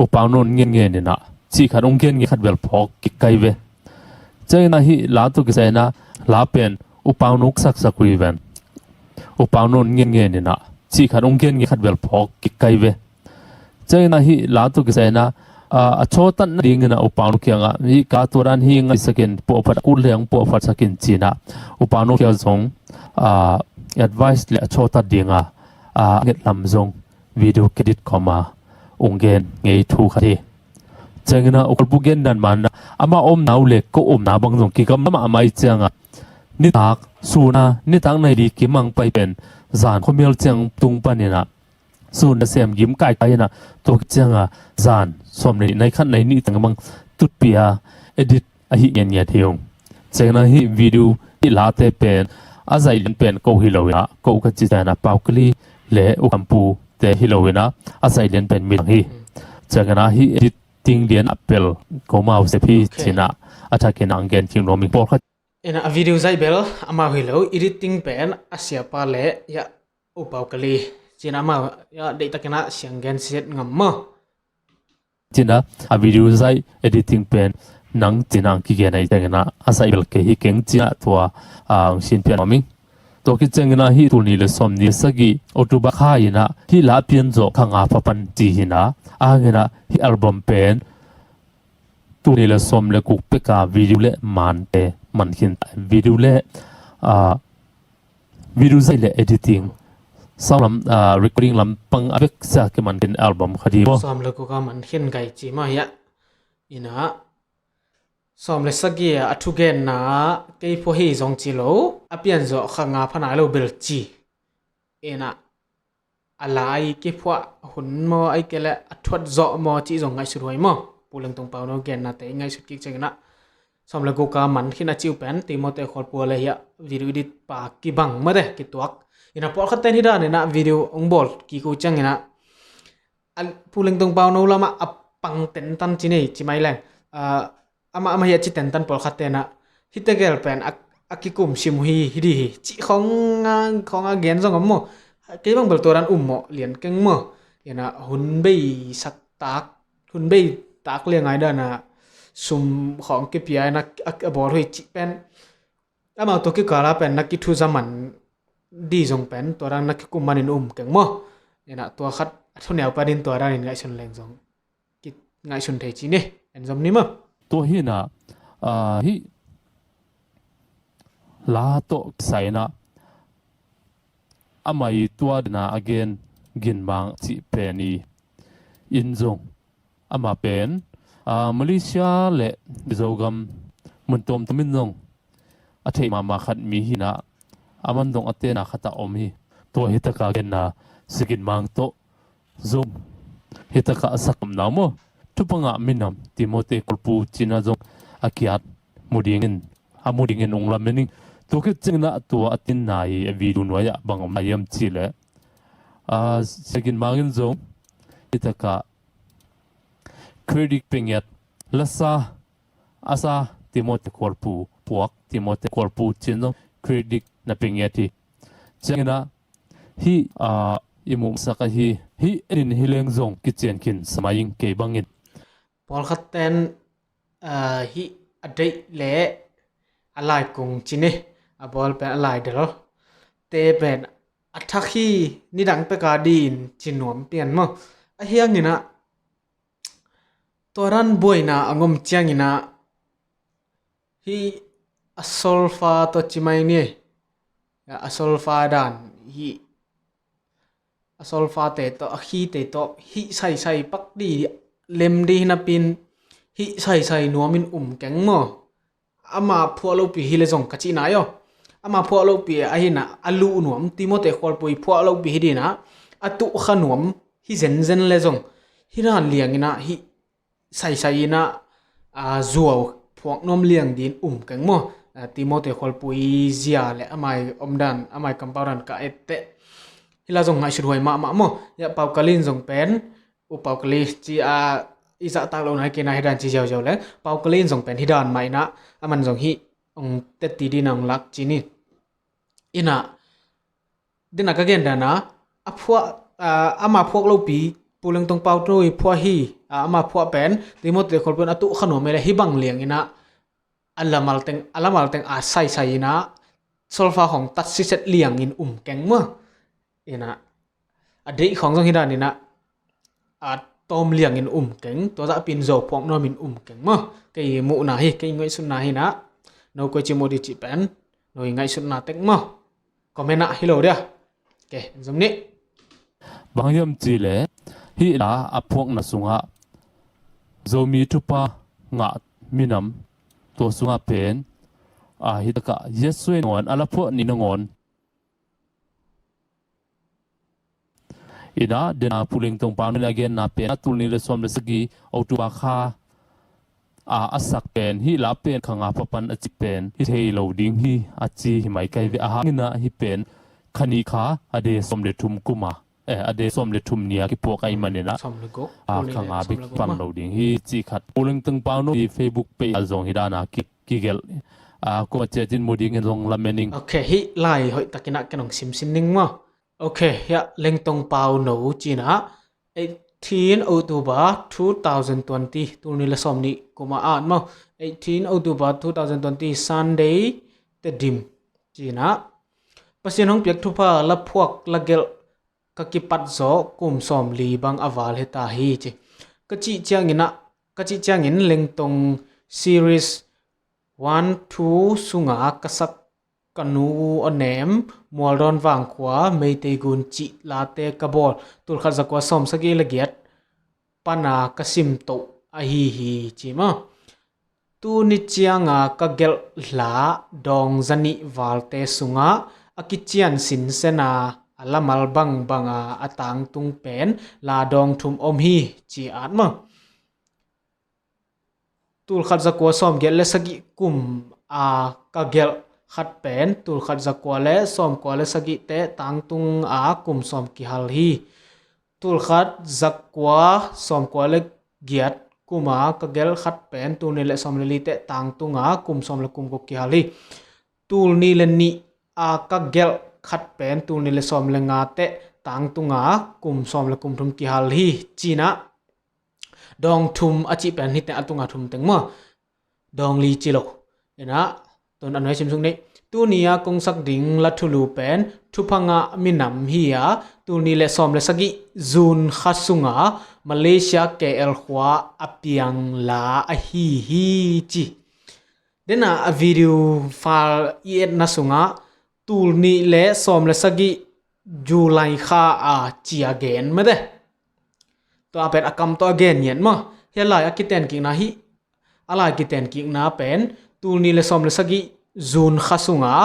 U Pau Nu ngen ngen in ah cih khat ung gen ngen khat bel phawk kik kai ve. Ciangin ah hih la tawh kisai na, la pen U Pau Nu saksak uh hi ven. U Pau Nu ngen ngen in ah cih khat ung gen ngen khat bel phawk kik kai ve. Ciangin ah hih la tawh kisai na, ah, a chawtat nadingin ah U Pau Nu kiangah, hih ka tua dan hi ngaisakin puahphat, a kut leng puahphat sakin ci-in ah U Pau Nu kiangah zong, ah, advice le a chawtat dinga, ah, ngetlam zong video credit kawma ung gen ngei thu khat hi. Ciangin ah U Khualpu gen dan man ah, ama omna uh le ko omna bang zong kigam mahmah i ciangah, nitak, sun a, nitak nai li kimang pai pen, zan khuamial ciang tung panin ah, sun a sem gim kaikai in ah, tua ciangah zan sawm le nih nai khat nai nih teng bang tutpih a edit ahi ngiatngiat hi ung. Ciangin ah hih video hih late pen a zaih lian pen ko hi lo in ah, ko ka ci ciangin ah Pau Kali le U Kampu te hi lo in ah, a zaih lian pen midang hi. Ciangin ah hih editing lian a pel ko mau sep hi ci-in ah a thakin ah ang gen kik nuam ing. Pawlkhat in ah a video zaih bel amau hi lo, editing pen a siapa le ya U Pau Kali ci-in ah amau ya deihtakin ah siang gen siat ngam maw. Ci-in ah a video zaih editing pen nang ci-in ah ang kigen a i tengin ah a zaih bel kei hi keng ci-in ah tua, ah, ang sinpih nuam ing. Tua kiciangin ah hih tul nih le sawm nih le sagih October kha in ah hih la pian zawh kha nga pha pan ci hi na, a hangin ah hih album pen tul nih le sawm le guk peka video le mante man khin ta, video le, ah, video zaih le editing, sound lam, ah, recording lam pang a veksa kiman khin album kha ding maw. Sawm le guk a man khin gai ci mah hiah. In ah sawm le sagih a thugenna kei phua hi zong ci lo, a pian zawh kha nga pha nai lo bel ci. In ah a lai kiphuah hun maw, ai kei le a thuat zawh maw cih zong ngaihsut huai maw. Pu Lengtong Pauno gennate i ngaihsut kik ciangin ah sawm le guk a man khin a cih uh pen Timote Khualpu le hiah video edit pa kibang mate kituak. In ah pawlkhat ten hih dan in ah video hong bawl kik uh ciangin ah, a, Pu Lengtong Pauno lamah a pang tentan ci nei ci mai leng, ah, amah amah hiah ci tentan pawlkhat ten ah hih tegel pen a, a kikum sim uh hi, hi dih hi cih khawng a, khawng a gen zong om maw. Kei bang bel tua dan um mawh lian keng maw. In ah hun bei sak tak, hun bei tak liang ngai dan ah sum khawng kipia in ah a, a bawl uh hi cih pen amau tua kikal a pen na kithuza man dih zong pen tua dan na kikum manin um keng maw. In ah tua khat a thuneu panin tua danin ngaihsun leng zong ki ngaihsun thei ci ni, en zom ni maw. Tua hi na, ah, hih la tawh kisai na, amah i tua dena a gen Ginmang cih pen i in zong, amah pen, ah, Malaysia le Mizo gam mun tuamtuam in zong a theih mahmah khat mi hi na, a man dong a tena khat a om hi. Tua hi taka genna Sia Ginmang tawh zong hi taka a sak om na maw. Thupha ngah minam Timote Khualpu ci-in ah zong a kiat mu dingin, a mu dingin ung lamen ing. Tua khit ciangin ah tua a tinna i a video nuai ah bang om lai hiam cih leh, a, Sia Gin Mang in zong hi takah credit pia ngiat, lasa a sa Timothy Khualpu, puak Timothy Khualpu ci-in zong credit na pia ngiat hi. Ciangin ah hih, a, i muhsak ahi, hih en in hi leng zong kician khin sa mai ing kei bangin. Pawlkhat ten, a, hih a deih leh a lai kung ci ni, a bawl pen a lai del te pen a thak hi, nidang pek a ding ci nuam pian maw. Ahi hangin ah tua dan buaina a ngom ciangin ah hih a solfa tawh ci mai ni. A solfa dan hih a solfate tawh, a khite tawh hih saisai pak ding, lem ding hi napi-in hih saisai nuamin um keng maw. Ama phuah lopi hi leh zong ka cihna hi aw. Ama phuah lopi ahi-in ah a luh nuam, Timothy Khualpu i phuah lopi hi ding ah, a tuh kha nuam hi zenzen leh zong, hih dan liangin ah hih saisai in ah, a, zuau phuak nuam liang dingin um keng maw. A, Timothy Khualpu i zia leh amah i omdan, amah i kampau dan ka et teh, hih lai zong ngaihsut huai mahmah maw. Hih a Pau Kali in zong pen, U Pau Kali ci a, i zahtak lohna hi kei-in ah hih dan ci ziauziau leng, Pau Kali in zong pen hih dan mah in ah, aman zong hih hong teci dingin hong lak ci ni. In ah, den a ka gen dan a, a phuah, a, ama phuak lopi, Pu Leng Tong Pau no i phuah hi, a, ama phuah pen Timothy Khualpu in a tuh kha nuam hi leh hih bang liangin ah a lamal teng, a lamal teng a saisai in ah solfa khawng tat siset liangin um keng maw. In ah a deih khawng zong hih danin ah a tawm liangin um keng, tua zahpi-in zuau phuak nuamin um keng maw. Kei muhna hi, kei ngaihsutna hi-in ah, no koi ci mu ding cih pen no i ngaihsutna tek maw. Comment ah hi lo dia. Ok, zom ni. Bang hiam cih leh hih la a phuakna sungah Zomi Thupha ngah minam, tua sungah pen, a, hi takah Yesu nangawn, a la phuah ni nangawn. In ah, den a Pu Leng Tong Pau no in a genna pen, a tul nih leh sawm leh sagih October kha a, a sak pen, hih la pen kha nga pha pan a ci pen hi thei lo ding hi a ci hi mai kei ve. A hang in ah hih pen kha nih kha a de sawm leh thum kum a, eh, a de sawm leh thum ni a kipuak ahih manin ah, sawm leh guk, a, tul nih leh sawm leh guk pan lo ding hi cih khat Pu Leng Tong Pau no i Facebook page ah zong hih dan a ki, kigelh, a, kuamah ciat in mu dingin zong lamen ing. Ok, hih lai hoih takin ah ken hong simsim ning maw. Ok, hiah Leng Tong Pau no ci-in ah, eighteen October two thousand twenty, tul nih leh sawm nih kum a at maw. Eighteen October two thousand twenty, Sunday, Tedim ci-in ah, Pasian hong piak thupha la phuak la gelh ka kipat zawh kum sawmli bang a val hi ta hi ci. Ka cih ciangin ah, ka cih ciangin Leng Tong series one, two sunga ka sak, Ka Nu Aw Nem, Mualdawn Vangkhua, Meitei Gun cih late ka bawl, tul khat za kua sawm sagih leh giat pana ka sim toh ahi hi ci maw. Tuni cianga ka gelh hla dawng za nih valte sungah a kician sinsena a lamal bangbanga a tangtung pen la dawng thum om hi ci at maw. Tul khat za kua sawm giat leh sagih kum a ka gelh khat pen tul khat za kua leh sawm kua leh sagihte tangtunga kum sawm kihal hi. Tul khat za kua sawm kua leh giat kuma ka gelh khat pen tul nih leh sawm leh lite tangtunga kum sawm leh kum guk kihal hi. Tul nih leh nih a ka gelh khat pen tul nih leh sawm leh ngate tangtunga kum sawm leh kum thum kihal hi ci-in ah, dawng thum a cih pen hih teng a tunga thum teng maw. Dawng li ci lo. In ah, tun a nuai sim suk ni. Tuni a kong sak ding la thulu pen thupha ngah minam hi a, tul nih leh sawm leh sagih June kha sunga Malaysia K L khua a piang la ahi hi ci. Dena a video file i etna sungah tul nih leh sawm leh sagih July kha a ci a gen mate. Tua pen a kam tawh a gen ngiat maw. Hih lai a kitenkikna hi. A lai kitenkikna pen tul nih leh sawm leh sagih June kha sunga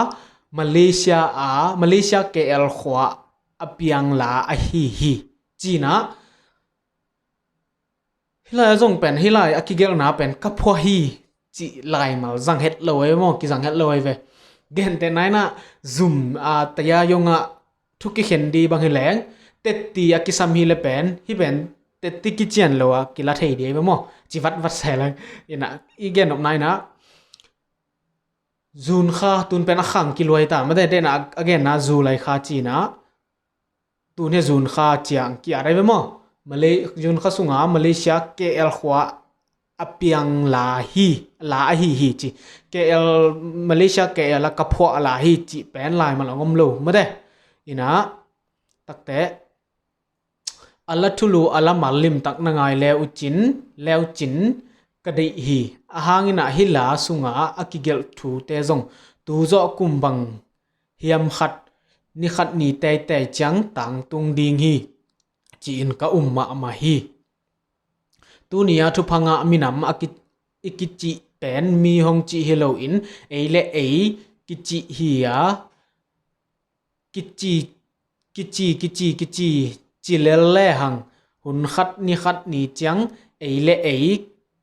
Malaysia a, Malaysia K L khua a piang la ahi hi. Ci-in ah, hih lai a zong pen, hih lai a kigelhna pen ka phuah hi cih laimal zang het lo ei maw, kizang het lo ei ve. Gentehna in ah zum, a, taya zongah thu kikhen di bang hi leng, tetti a kisam hi le pen, hih pen tetti kician lo a kila thei di ahi ve maw? Ci vatvat se leng. In ah i gen nopna in ah June kha tun pen a khang kiluai ta mate, den a, a genna July kha ci-in ah tun hi June kha ciang ki-at ahi ve maw? Malay-, June kha sunga Malaysia K L khua a piang la hi, la ahi hi ci. K L, Malaysia K L a ka phuah la hi ci pen lai mal a ngom lo mate. In ah takte a la thulu a la mal limtak na ngai leu cin, leu cin ka deih hi. A hang in ah hih la sunga a kigelh thute zong tu zawh kum bang hiam khat, ni khat ni teitei ciang tangtung ding hi, ci-in ka um mahmah hi. Tuni a thupha ngah minam a ki, i kicih pen mi hong cih hi loin, ei le ei kicih hi a, kici, kici, kici, kici, ci lel le hang, hun khat ni khat ni ciang ei le ei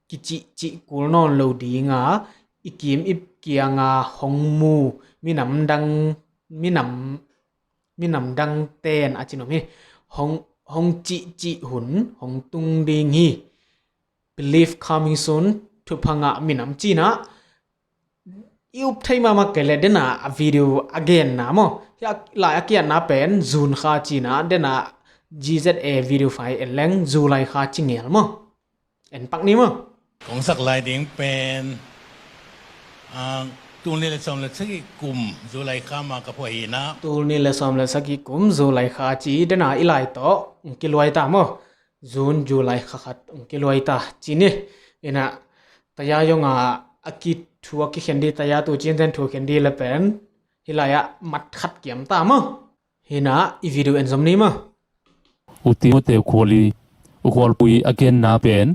kicihcih kul nawn lo dinga, i kim i kianga hong mu minam dang, minam, minam dang ten a ci nuam hi. Hong, hong cihcih hun hong tung ding hi. Believe coming soon, thupha ngah minam ci-in ah i up thei mahmah kei le den a video a genna maw? Hih a lai a ki-atna pen June kha ci-in ah den a G Z A video file en leng July kha ci ngel maw? En pak ni maw? Kong sak lai ding pen, ah, tul nih le sawm le sagih kum July kha ma ka phuah hi in ah. Tul nih le sawm le sagih kum July kha ci den a i lai tawh hong kiluai ta maw? June, July kha khat hong kiluai ta ci ni. In ah taya zongah a kithu a kikhen di, taya tu cinten thu khen di le pen hih lai ah mat khat kiam ta maw? Hi in ah i video en zom ni maw? U Timothy Khuali, U Khualpui a genna pen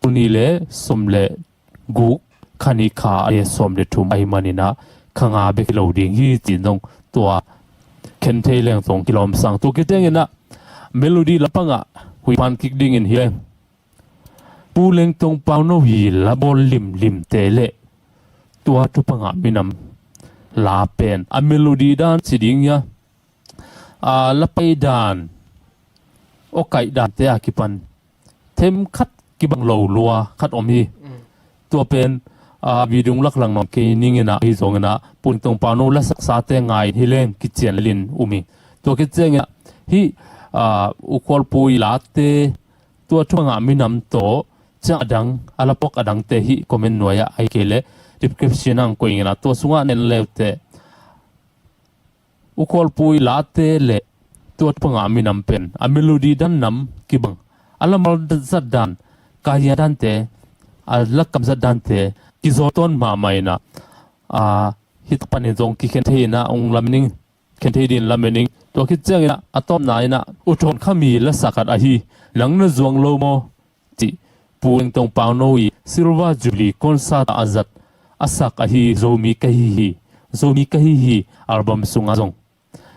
tul nih le sawm le guk, kha nih kha a le sawm le thum ahih manin ah kha nga bek hi lo ding hi ci-in zong tua khen thei leng zong kilawm sang. Tua khit ciangin ah melody lampangah huih pan kik dingin hi leng, Pu Lengtong Pauno i la bawl limlimte le tua thupha ngah minam la pen a melody dan ci ding hia, a, la pai dan, awkaih dante a kipan themkhat kibang lo lua khat om hi. Mm. Tua pen, a, video laklang nawn kei ning in ah, hi zongin ah Pu Lengtong Pauno la saksate ngai hi leng kician lel in um hi. Tua khit ciangin ah hih, a, U Khualpui late, tua thupha ngah minam tawh ciang a dang, a la puak a dangte hih comment nuai-ah ahih kei leh description ah hong koih ing in ah tua sungah na en leuteh U Khualpui late le tua thupha ngah minam pen a melody dan nam kibang, a la mal zat dan, kaiya dante, a la kam zat dante kizaw tawn mahmah in ah, a, hih tak panin zong kikhen thei in ah hong lamen ing, khen thei dingin lamen ing. Tua khit ciangin ah a tawpna in ah U Thawn Kham i la sa khat ahi Nang Na Zuang Lo Maw cih, Pu Lengtong Pauno i Silver Jubilee concert ah a zat, a sak ahi Zomi Ka Hi Hi, Zomi Ka Hi Hi album sungah zong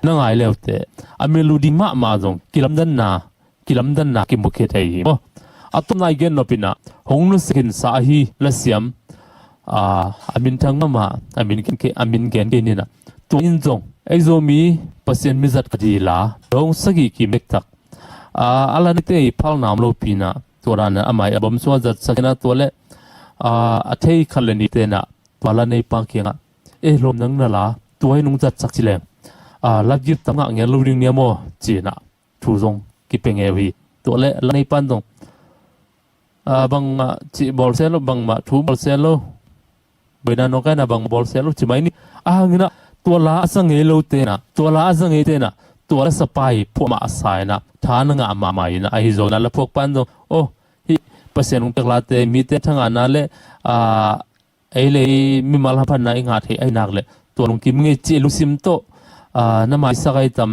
na ngai leuteh a melody mahmah zong kilamdanna, kilamdanna kimu khia thei hi maw? A tawpna i gen nop in ah hong nusiat khinsa ahi lasiam, a, a minthang mahmah, a min gen kei, a min gen kei ni in ah, tua in zong ei Zomi Pasian mizat khat hi la, dawng sagih kim dektak, a, a la neite i phalna om lopi in ah, tua dan a ama i album sungah zatsak in ah, tua leh, a, a thei khat le nihte in ah tua la neipa kiangah, "E, lawm, nang na la tua hi nong zatsak ci leng, a, la gift tam ngah ngel lo ding nia maw?" ci-in ah thu zong kipia ngei uh hi. Tua leh la neipa in zong, a, bangmah cih bawl se lo, bangmah thu bawl se lo, boina nawngkaina bangmah bawl se lo ci mai ni. A hang in ah tua la a za ngei lote in ah, tua la a za ngeite in ah tua la sapa i phuah mah a sa in ah tha na ngah mahmah in ah, ahi zongin ah la phuakpa in zong, "Aw, hih Pasian hong piak late, mite thangahna le, a, ei le ei mimal hamphatna i ngah theih ahih nak leh tua lungkim ngei ci, lungsim tawh, a, na maisak ahi tam?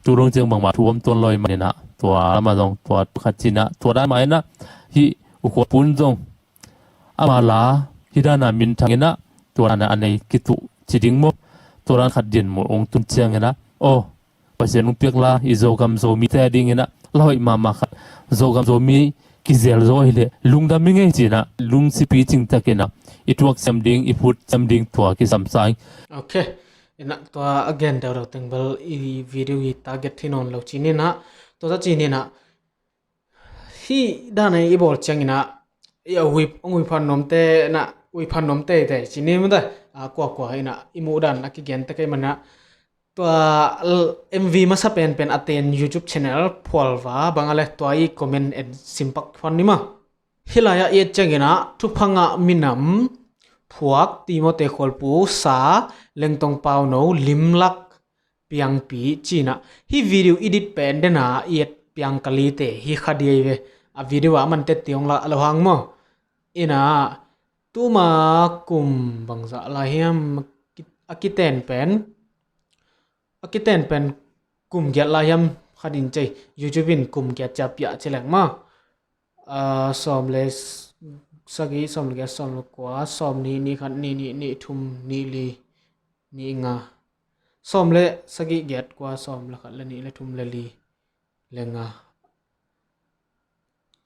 Tu dong ciang bangmah thu om tuan lo ahih manin ah," tua lamah zong tua khat ci-in ah, tua dan mah in ah hih U Khualpui in zong ama la hih dan a minthang in ah, tua dan a nei kituh ci ding maw, tua dan khat dinmun hong tun ciangin ah, "Aw, Pasian hong piak la, i Zogam Zomite adingin ah la hoih mahmah khat, Zogam Zomi kizel zaw hi leh lungdam ing ei," ci-in ah lungsim picing takin ah I tuak sem ding, i phut sem ding tua kisam sa ing. Ok. Ina tua a gen deuhdeuh teng bel i video i target hi nawn lo ci ni na. Tua ta ci ni na. Hih dan a i bawl ciang ina i a hui, a hui phan nuam te na, hui phan nuam te te ci ni mah ta. A kuakua ina i muh dan a kigen te kei man na. Tua l-, M V masa penpen a ten YouTube channel Phualva bang a le tua i comment en simpak phan ni mah. Hih lai-ah i et ciangin ah thupha ngah minam phuak Timote Khualpu sa Lengtong Pauno limlak piangpi ci-in ah hih video edit pen den a i et piang ka li te hi kha ding hi ve. A video ah man tette hong lah lo hang maw. Ina tuma kum bangzah lai hiam a kiten pen, a kiten pen kum giat lai hiam khat in cei, YouTube in kum giat cia piah ci leng maw. Ah, sawm le s-, sagih, sawm le giat, sawm le kua, sawm nih, nih khat, nih nih, nih thum, nih li, nih nga. Sawm le sagih, giat, kua, sawm le khat, le nih, le thum, le li, le nga.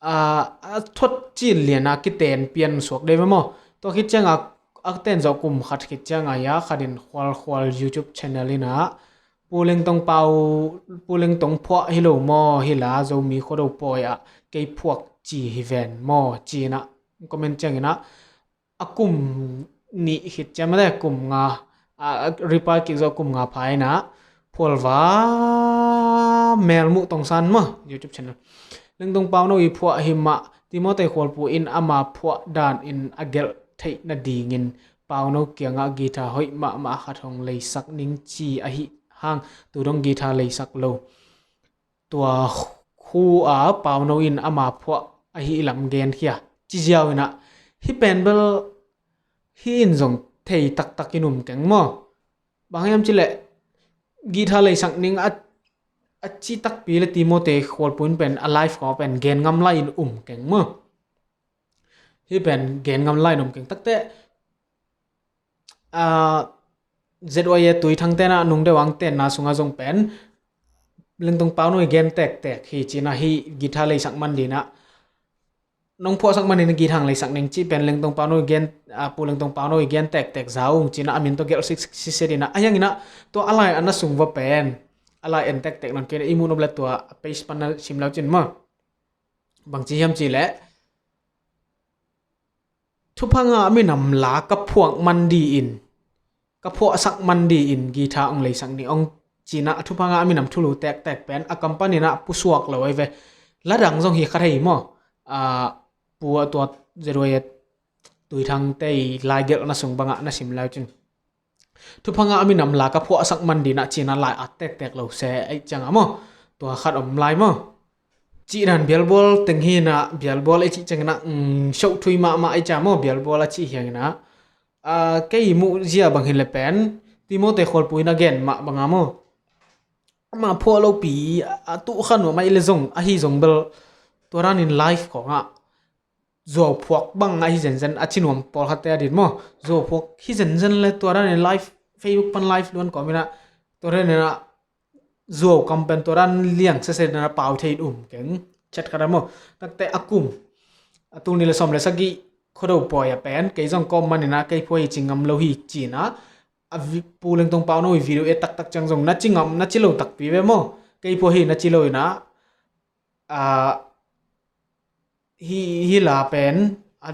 Ah, a thot cin lian a kiten pian suak dei ve maw. Tua khit ciang a, a ten zawh kum khat khit ciang a hia khat in Khualkhual YouTube channel in ah Pu Lengtong Pau, Pu Lengtong phuah hi lo maw, hi la Zomi Khuado pawi ah kei phuak ci hi ven maw, ci-in ah comment ciangin ah a kum nih khit ciang mate kum nga, a, a reply kik zawh kum nga pha in ah Phualva Melmuh Tongsan maw YouTube channel. Lengtong Pauno i phuah hi mah, Timote Khualpu in ama phuah dan in a gelh theih nadingin Pauno kiangah guitar hoih mahmah khat hong leisak ning ci ahi hang tu dong guitar leisak lo. Tua khu a Pauno in ama phuah ahi lam genkhia ci ziau in ah hih pen bel hih in zong thei taktak in um keng maw. Bang hiam cileh guitar leisak ning a, a ci takpi le Timote Khualpu in pen a live khaw pen gen ngam lai in um keng maw. Hih pen gen ngam lai in um keng takte, ah, Z Y A Tuithang tena nung deuh ang tenna sungah zong pen Lengtong Pauno i gen tektek hi ci-in ah hih guitar leisak man ding ah nong phuahsak man in guitar hong leisak ning ci pen Lengtong Pauno i gen, ah, Pu Lengtong Pauno i gen tektek za ung ci-in ah a min tawh gelh sik sik siset in ah a hiang in ah tua a lai a na sung va pen a lai en tektek non kei na i muh nop le tua page pan na sim lau cin maw. Bang ci hiam cileh thupha ngah minam la ka phuak man ding in, ka phuahsak man ding in guitar hong leisak ning hong ci-in ah thupha ngah minam thulu tektek pen a company in ah pusuak lo ahi ve. Ladang zong hi kha thei maw. Ah, Pu a tua Z Y A Tuithang te i lai gelhna sung bangah na sim lai cin. Thupha ngah minam la ka phuahsak man ding ah ci-in ah lai at tektek lo se ahi ciang a maw. Tua khat om lai maw. Cih dan bialbual teng hi in ah bialbual i cih ciangin ah, mm, shoh thui mahmah ahi ciang maw bialbual a cih hiang in ah. Ah, kei muh zia bang hi le pen Timote Khualpu in a gen mah bang a maw. Ama phuah lopi a tuh kha nuam ahi le zong ahi zong bel tua dan in live khawng ah zuau phuak bang ahi zenzen a ci nuam pawlkhatte a din maw. Zuau phuak hi zenzen le tua dan in live, Facebook pan live luan kawm in ah tua dan in ah zuau kam pen tua dan liang sese dan a pau thei in um keng. Chat khat a maw. Takte a kum a tul nih le sawm le sagih Khuado pawi a pen kei zong kawm man in ah kei phuah hi ci ngam lo hi ci-in ah a vi-, Pu Lengtong Pauno i video et taktak ciang zong na ci ngam, na ci lo takpi ve maw. Kei phuah hi na ci lo in ah, ah, hi, hi la pen, a,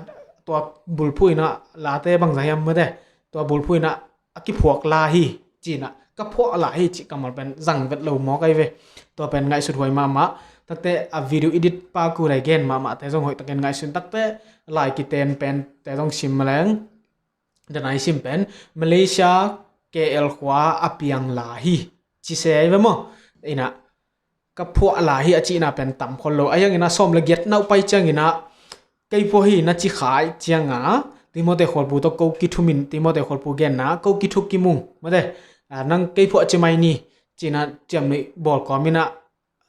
tua bulphuh in ah late bangzah hiam mate. Tua bulphuh in ah a kiphuak la hi ci-in ah ka phuah la hi cih kammal pen zang vet lo mawk ahi ve. Tua pen ngaihsut huai mahmah. Takte a video edit pa ku lai gen mahmah te zong hoih takin ngaihsun takte lai kiten pen te zong sim maleng. Dan a i sim pen Malaysia K L khua a piang la hi ci se ahi ve maw. In ah ka phuah la hi a cihna pen tam khol lo. A hiang in ah sawm le giat na uh pai ciang in ah kei phuah hi na ci kha ahi ciang a Timote Khualpu tawh ko kithum in Timote Khualpu genna ko kithuk kimung mate. Ah, nang kei phuah ci mai ni ci-in ah ciam nih bawl kawm in ah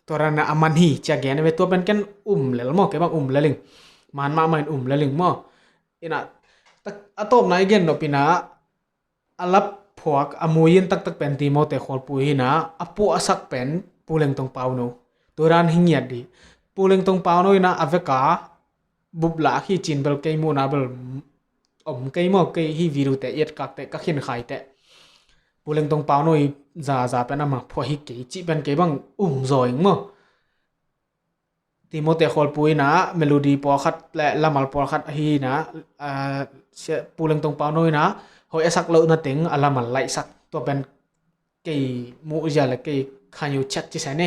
tua dan a man hi ci a gen ve. Tua pen ken um lel maw, kei bang um lel ing. Man mahmah in um lel ing maw. In ah, tak, a tawpna i gen nop in ah a lap phuak a mui in taktak pen Timote Khualpu hi in ah a puahsak pen Pu Lengtong Pauno. Tua dan hi ngiat ding. Pu Lengtong Pauno in ah a vek a bup lak hi ci-in bel kei muhna bel om kei maw, kei hi video te i et kak te ka khin khai te. Pu Lengtong Pau Nawi za za pen ama phuah hi kei cih pen kei bang um zaw ing maw. Timothy Khualpu in ah melody pawlkhat le lamal pawlkhat ahi in ah, ah, Sia Pu Lengtong Pau Nawi in ah hoih a sak loh na teng a lamal laihsak tua pen kei muh zia le kei khanyu chat ci sai ni,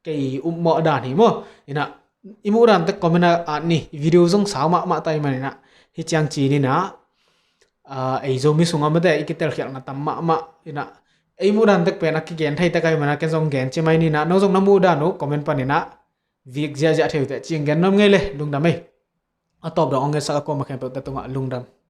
kei upmawh dan hi maw. In ah i muh dan tek comment ah at ni, video zong sau mahmah tai man in ah hi ciang ci ni in ah, ah, ei Zomi sungah mate i kitelkhialhna tam mahmah in ah ei muh dan tek pen a kigen thei tek ai man ah ken zong gen ci mai ni in ah, no zong na muh dan uh comment pan in ah vik ziahziah thei uh teh ci-in gen nuam ngei le, lungdam ei. A tawp dong ong gensak a kuama khempeuh te tungah lungdam.